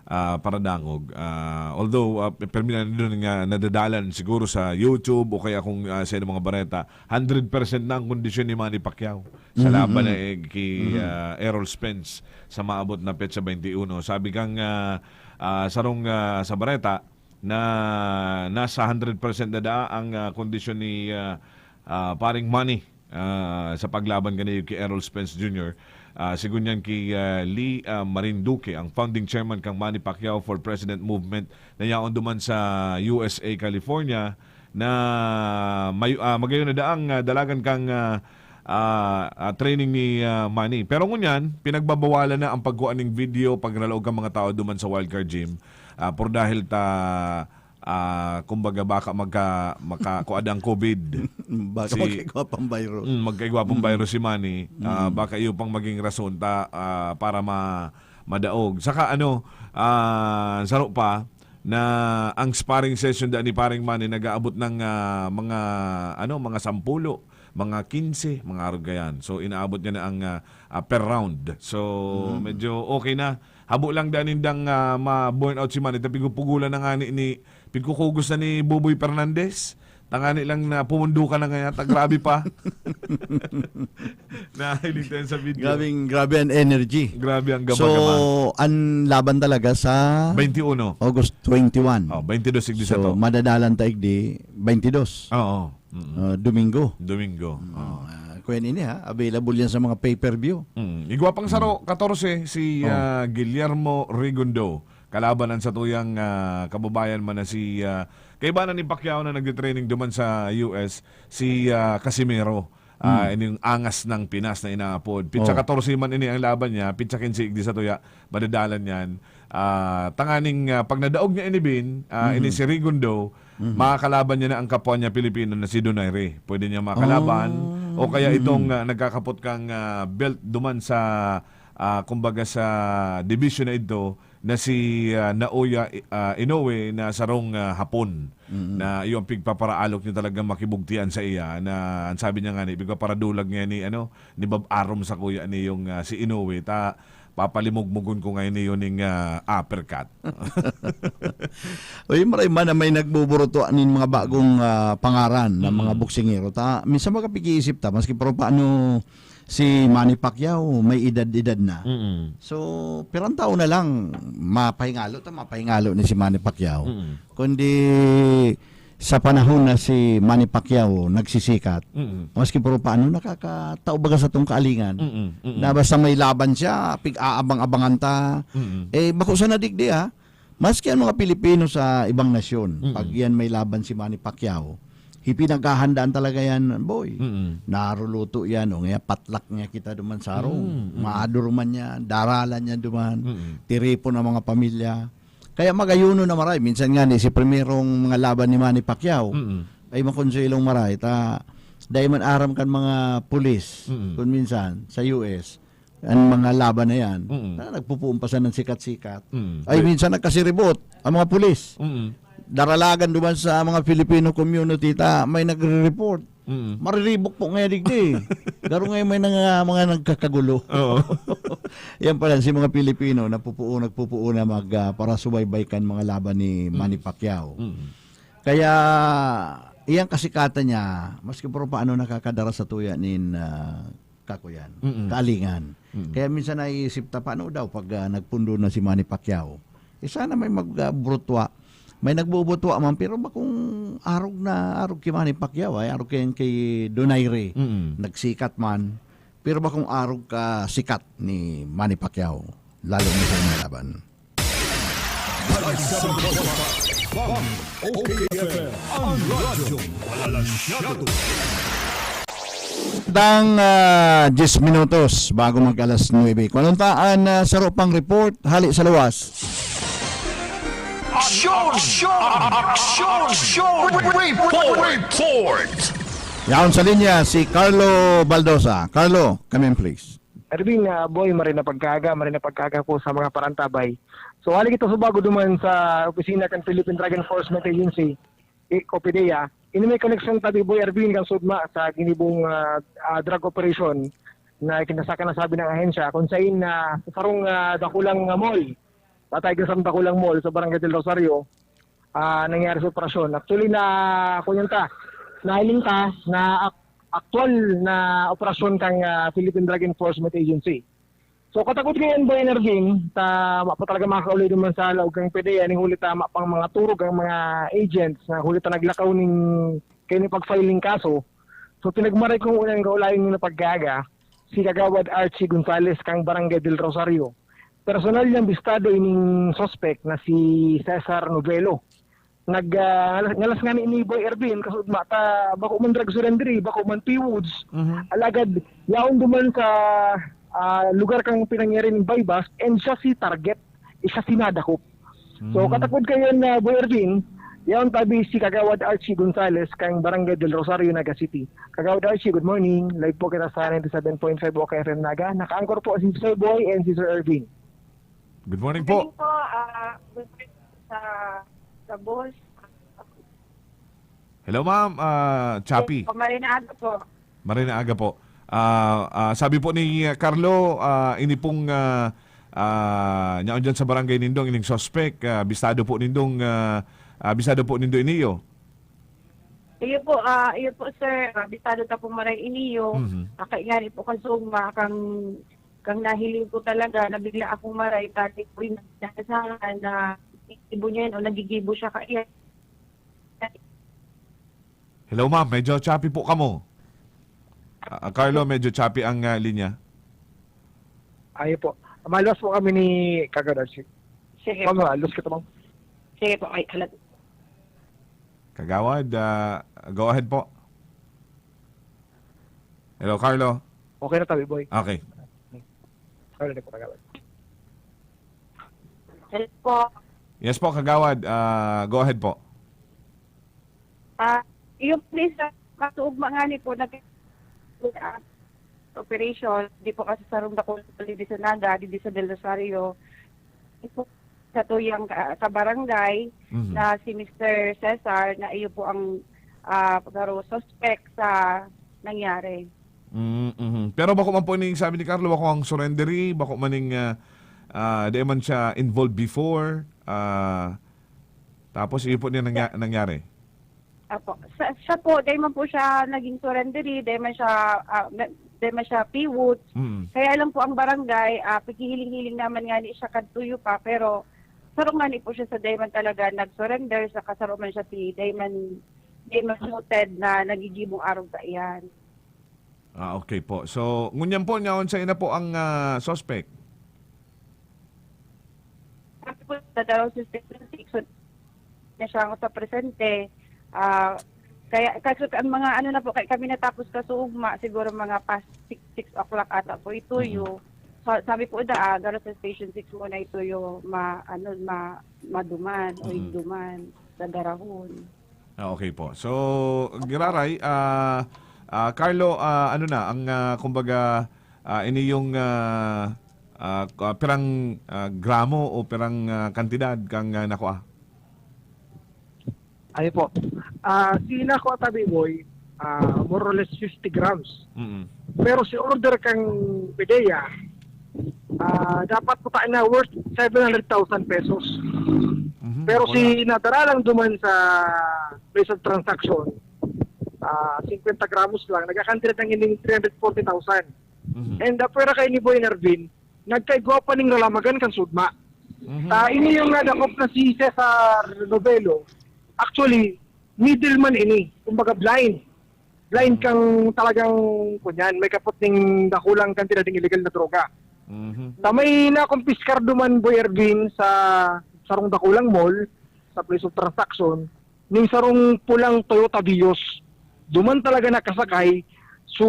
ah, paradangog. Ah, although, ah, permi na doon nga nadadalan siguro sa YouTube o kaya kung, ah, sa mga bareta, hundred percent na ang kondisyon ni Manny Pacquiao sa Mhm, laban mhm. na, eh, ki, Mhm. ah, Errol Spence sa maabot na petsa twenty-one. Sabi kang, ah, ah, sarong, ah, sa bareta na nasa hundred percent na daa ang, ah, kondisyon ni, ah, ah, paring Manny, ah, sa paglaban kaniya ki Errol Spence Junior. Ah, sigon niyan ki, ah, Lee, ah, Marinduque, ang founding chairman kang Manny Pacquiao for President Movement na yaon duman sa U S A, California, na may, ah, magayon na daang, ah, dalagan kang, ah, ah, ah, training ni, ah, Manny. Pero ngunyan, pinagbabawalan na ang pagkuha ning video, pagralaog kan mga tao duman sa Wildcard Gym. Ah, por dahil ta, ah, kumbaga baka magka-, makakuha ang covid. Baka Si magkaigwa pang virus. Mm, magkaigwa pang Mm. virus si Manny. Ah, Mm. baka iyo pang maging rason ta, ah, para ma-, madaog. Saka ano, ah, saro pa, na ang sparring session daan ni Paring Manny nag-aabot ng, ah, mga, ano, mga sampulo, mga kinse, mga arog gayan. So, inaabot niya na ang, ah, ah, per round. So, Mhm. medyo okay na. Habo lang daan nindang, ah, ma-burn out si Manny. Ta pigpupugulan na nga ni, ni, pigkukugos na ni Buboy Fernandez. Tangani lang na pumundukan na ngayon. Ta grabe pa. Nahiling tayo sa video. Grabing, grabe ang energy. Grabe ang So, gabagaba. ang laban talaga sa Twenty-uno. August twenty-one. Oh, twenty-dos igdi sa So, to. madadalan ta igdi, twenty-dos. Oo. Mm-mm. Ah, Domingo. Domingo. Mm, Oo. ah, kuya nini ha, available yan sa mga pay-per-view. Mm. Igwa pang saro, Mm. katorse, si, Oh. ah, Guillermo Rigundo. Kalaban ang satuyang, ah, kababayan man na si, ah, kaibanan ni Pacquiao na nagtitraining duman sa U S, si, ah, Casimero. Ah, Hmm. ini yung angas ng Pinas na inaapod. Pitsa Oh. katorse man ini ang laban niya, pitsa kinse igdi sa tuya, madadalan yan. Ah, tanganing, ah, pag nadaog niya ini, Bin, ah, ini Mhm. si Rigundo, Mhm. makakalaban niya na ang kapwa niya Pilipino na si Donaire. Pwede niya makalaban. Oh. O kaya Mhm. itong, ah, nagkakapot kang, ah, belt duman sa, ah, kumbaga sa division na ito, na si, ah, Naoya, ah, Inoue na sarong, ah, Hapon Mm. na iyo ang pigpaparaalok niya talagang makibugtian sa iya na ang sabi niya nga ni, pigpaparadulag niya ni, ano, ni Bob Arum sa kuya ni yung, ah, si Inoue, ta papalimugmugon ko ngayon niyo ning, ah, uppercut. Uy, maray man na may nagbuburuto nin mga bagong, ah, pangaran ng mga Mm. boksingero. Ta, minsan makapag-iisip ta, maski pero paano si Manny Pacquiao, may edad-edad na. Mm. So, pirang taon na lang, mapahingalo ta, mapahingalo ni si Manny Pacquiao. Mm. Kundi sa panahon na si Manny Pacquiao nagsisikat, Mm. maski pero paano nakakatao baga sa tong kaalingan. Mm, mm. Na basta may laban siya, pig-aabang-abangan ta. Mm. Eh, bako sa nadigdi, ah. Maski ang mga Pilipino sa ibang nasyon, Mm. pag yan may laban si Manny Pacquiao, ipinaghahandaan talaga yan, boy. Mm. Naruluto yan, o nga, patlak niya kita duman sa harong. Mm, mm. Maador man niya, daralan niya duman, Mm. tiripon ang mga pamilya. Kaya magayuno na maray. Minsan nga ni, si primerong mga laban ni Manny Pacquiao, Mm. ay makonsuelong maray. Ta, dahil man aram kan mga pulis, Mm. kung minsan, sa U S, ang mga laban na yan, Mm. na nagpupuon pa siya ng sikat-sikat. Mm. Ay, Pwe- minsan nagkasiribot ang mga pulis. Mm. Daralagan duman sa mga Filipino community, ta, may nagre-report. Mm. Mariribok po ngayon, digdi. Garo ngayon may nang-, mga nagkakagulo. Oo. Yan pala, si mga Pilipino, napupuo, nagpupuo na mag, ah, para subaybay kan mga laban ni Mm. Manny Pacquiao. Mm. Kaya, iyang kasikatan niya, maski pero paano nakakadara sa tuya nin, ah, kakuyan, Mm. kaalingan. Mm. Kaya minsan naiisip ta, paano daw pag, ah, nagpundo na si Manny Pacquiao? Eh, sana may mag, ah, burutwa. May nagbubutwa man, pero bakong arog na, arog kay Manny Pacquiao, ay arog kay, kay Donaire. Mm. Nagsikat man, pero bakong arog ka sikat ni Manny Pacquiao, lalo na sa mga laban. Ang Radyo Balansyado. Dang, ah, diyes minutos bago mag alas nuebe. Kung anong taan na saro pang report, hali sa luwas. Aksyon! Aksyon! Aksyon! Report! Report! Yaon sa linya si Carlo Baldosa. Carlo, come in please. Erwin, ah, Boy, maray na pagkaga, maray na pagkaga po sa mga parantabay. So, hali kita sa bago duman sa opisina kan Philippine Drug Enforcement Agency, eh, o PDEA. Ini may koneksyon tabi, Boy Erwin, kan sugma sa ginibong, ah, ah, drug operation na kinasaka na sabi ng ahensya, kung sain na sa sarong, ah, dakulang, ah, mall, patay ka sa dakulang mall sa Barangay del Rosario, ah, nangyari sa operasyon. Actually, na, kunyang ta, nahiling ta na ak-, aktual na operasyon kang, ah, Philippine Drug Enforcement Agency. So, katakot ngayon, Boy Nervin, ta, wa pa talaga makakauli naman sa laog kang PDEA, ning huli tama pang mga turog ang mga agents na huli ta naglakaw ning kaini pag-file ning kaso. So, pinagmaray kong unang kaulayan yung napaggaga, si Kagawad Archie Gonzales kang Barangay del Rosario. Personal niyang bistado ining suspect na si Cesar Novelo. Nag, ah, ngalas, ngalas nga ni ini Boy Erwin, kasugma ta, bako man drug surrender, eh, bako man P-Woods. Mhm. Alagad, yaon duman sa, ah, lugar kang pinangyari ning buy-bust, and siya si target, siya si nadakop. So, mhm, katakod kayo na Boy Erwin, yaon tabi si Kagawad Archie Gonzales, kang Barangay del Rosario, Naga City. Kagawad Archie, good morning. Live po kita sa ninety-seven point five OK F M Naga. Naka-anchor po si Sir Boy and si Sir Erwin. Good morning po. Good morning po, ah, good morning sa, sa boss. Hello, ma'am. Ah, Chappy. Yes po, maray na aga po. Maray na aga po. Ah, ah, sabi po ni, ah, Carlo, ah, ini pong, ah, ah, nyaon dyan sa barangay nindong, ining suspect, ah, bistado po nindong, ah, ah, bistado po nindo iniyo? Iyo po, ah, iyo po, sir. Ah, bistado ta po maray iniyo. Mhm. Ah, kaya nga rin po kasuma, kang, kang nahiling ko talaga, nabigla akong maray, pati po yung nagsasahan na ibo niya yun o nagigibo siya kaya. Hello, ma'am. Medyo choppy po kamo. Ah, Carlo, medyo choppy ang, ah, linya. Ayo po. Maluwas po kami ni Kagawad Archie. Sige. Ma'am, maluwas kita, ma'am. Sige po. Ay, halat. Kagawad, ah, go ahead po. Hello, Carlo. Okay na tabi, boy. Okay. Carlo na po, Kagawad. Hello po. Yes po, Kagawad. Ah, go ahead po. Ah, yung please, ah, matuog mangani po, nag-, ah, operation, di po kasi sa Ronda Colony, di sa Naga, di, di sa Del Rosario. Di po sa tuyang ka-, kabarangay Mhm. na si Mister Cesar, na iyo po ang, ah, pagkaro suspect sa nangyari. Mm, mhm. Pero bako man po ning sabi ni Carlo, bako ang surrendery, bako man ning, ah, ah, di man siya involved before, ah, tapos iyo po niya nangya-, nangyari? Apo. Sa, siya po, dahil man po siya naging surrendery, dahil man siya, ah, na-, dahil man siya P-Woods. Mm. Kaya lang po ang barangay, ah, paghihiling-hiling naman nga ni siya kadtuyo pa, pero sarong nga ni po siya sa dahil man talaga nag-surrender, sa kasaro man siya si dahil man, dahil man noted na nagigibong arog sa iyan. Ah, okay po. So, ngunyan po, nyaon sa ina po ang, ah, suspect? Sabi po, sa Davao City, so, na siya sa presente. Ah, kaya, kasi ang mga ano na po, kaya kami natapos kasuugma, siguro mga past six, six o'clock ata po ituyo. Mhm. So, sabi po da, ah, garo sa Station six muna ituyo, ma-, ano, ma-, maduman o Mhm. igduman sa darahon. Ah, okay po. So, Giraray, ah, ah, Carlo, ah, ano na, ang, ah, kumbaga, ah, ini yung, ah, ah, k-, ah, pirang, ah, gramo o pirang, ah, kantidad kang, ah, nakua? Ano po? Ah, si nakua tabi, boy, ah, more or less fifty grams. Mm. Pero si order kang PDEA, ah, dapat po tayo na worth seven hundred thousand pesos. Mhm, Pero wala. Si nadara lang duman sa place of transaction, ah, fifty gramos lang, nagkakantidad ng ining three hundred forty thousand. Mhm. And, ah, pwera kay ni Boy Nervin, nagkaigwa pa ning ralamagan kan sugma. Mhm. Ah, ini yung nadakop na si Cesar Novelo. Actually, middleman ini. Kumbaga blind. Blind Mhm. kang talagang, kunyan, may kapot ning dakulang kantidad ng illegal na droga. Mhm. Ta may nakumpiskar duman, Boy Ervin, sa sarong dakulang mall, sa place of transaction, ning sarong pulang Toyota Vios. Duman talaga nakasakay, so,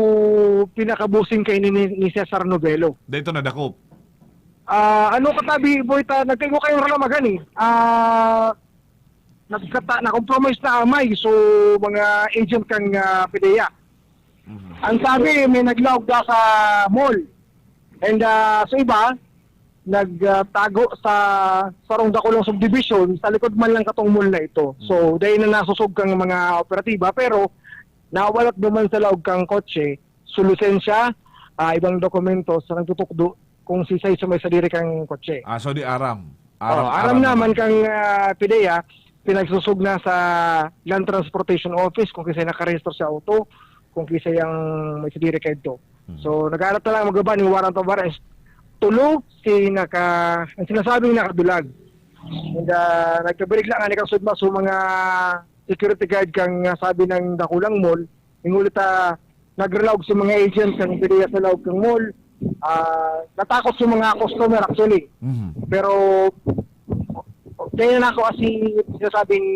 pinakabusing kaini ni, ni Cesar Novelo. Dito nadakop. Ah, ano katabi, boy, ta, nagkaigo kayong ralamagan eh. Ah, nagkata-, na-compromise na amay, so, mga agent kang, ah, PDEA. Mhm. Ang sabi, may naglaog da sa mall. And, ah, sa iba, nagtago sa sarong dakulang subdivision sa likod man lang katong mall na ito. So, dahil na nasusog kang mga operatiba, pero nawalak duman sa laog kang kotse, su lisensya, ah, ibang dokumento sa nagtutukdo kung sisay sa may sadiri kang kotse. Ah, so di aram. Aram, Oh, aram aram naman naman. kang, ah, PDEA, pinagsusog na sa Land Transportation Office kung kisay nakarehistro sa auto, kung kisay ang may sadiri kaidto. Hmm. So, nag-aarat na lang magaban yung warrant of arrest. Tulo si naka-, ang sinasabing nakadulag. And, ah, nagkabirigla nga ni Kang Sudma sa mga security guard kang, ah, sabi ng dakulang mall, hinguli ta nagrelaog sa mga agent kang PDEA sa laog kang mall. Ah, natakot sa mga customer actually. Mhm. Pero, kaya na ako kasi sinasabing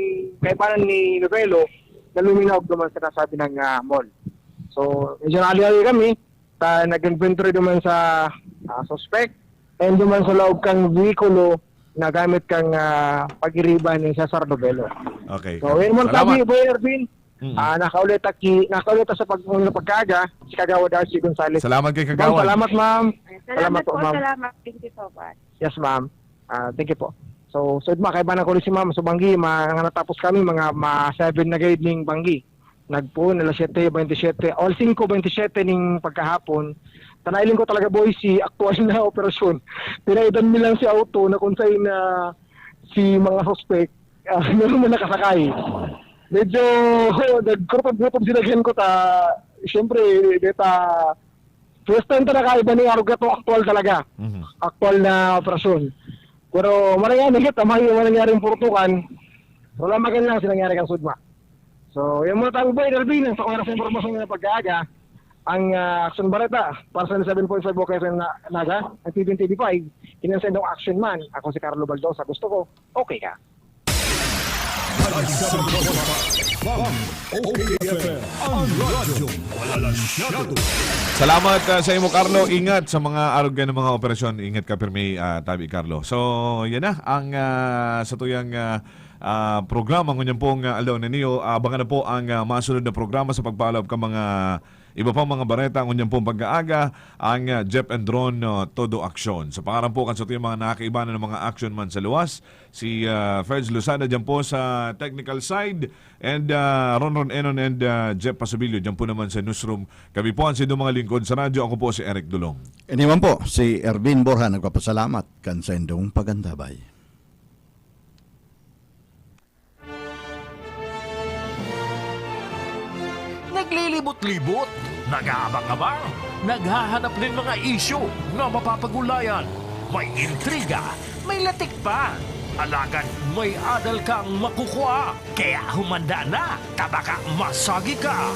kaibanan ni Novelo na luminaog naman sa nasabi ng, ah, mall. So, medyo nahali-hali kami, ta nag-inventory naman sa, ah, suspect and naman sa laog kang vehikulo na gamit kang, ah, pag-iriba ni Cesar Novelo. Okay. So, yun muna Salamat. tabi, Boy Ervin. Mm. Ah, nakauli ta ki-, nakauli ta sa pag-, pagkaaga, si Kagawad Archie Gonzalez. Salamat kay Ma'am, Kagawad. salamat, ma'am. Salamat Salamat po, po, ma'am. salamat. Thank you so much. Yes, ma'am. Ah, thank you po. So, so, ma, kaibanan ko rin si ma'am, so, banggi, ma-, nga natapos kami, mga ma-, seven na grade ning banggi. Nagpoon, alas siyete bentisiete, o alas singko bentisiete ning pagkahapon. Tanailing ko talaga, boy, si aktual na operasyon. Tinaidan mi lang si auto na kung saan na si mga suspect, ah, meron na nakasakay. Medyo nagkurotob-kurotob si daghan ko ta, siyempre, deta, first time ta nakaiba ni arog na to, aktual talaga. Mhm. Aktual na operasyon. Pero maray nga, nagit, amay yung nangyaring purutukan, wala maganda ang sinangyari kang Sudma. So, yung mga taong bay, Alvin, ang sa oras ng impormasyon ng pagkaaga, ang, ah, Aksyon Bareta, para sa seven point five O K F M na, Naga, ang T V N T V five, kinonsensya ng action man. Ako si Carlo Baldosa, gusto ko, okay ka. Bang, O K F M, ang radyo, walang masyado. Salamat, ah, sa imo, Carlo. Ingat sa mga arog ng mga operasyon. Ingat ka, pirmi, ah, tabi, Carlo. So, yan na ang, ah, sa tuyang, ah, ah, programa ngunyan pong, ah, aldaw na niyo. Abangan na po ang, ah, masunod na programa sa pagpalab ka mga iba pang mga bareta ngunyan pong pag-aaga, ang, ah, Jeff and Ron, ah, Todo Aksyon. Sa pangaran po kan sa tuyang mga nakakaibanan ng mga action man sa luwas, si, ah, Ferds Lozada dyan po sa technical side, and, ah, Ron Ron Enon and, ah, Jeff Pasubilio dyan po naman sa newsroom. Kami po ang sindong mga lingkod sa radyo. Ako po si Eric Dulong. Ini man po, si Ervin Borja nagpapasalamat kan sa indong pagandabay. Naglilibot-libot, nag-aabang-abang, naghahanap nin mga isyu na mapapag-ulayan. May intriga, may latik pa. Alagad may adal kang makukuha. Kaya humanda na, ta baka masagi ka.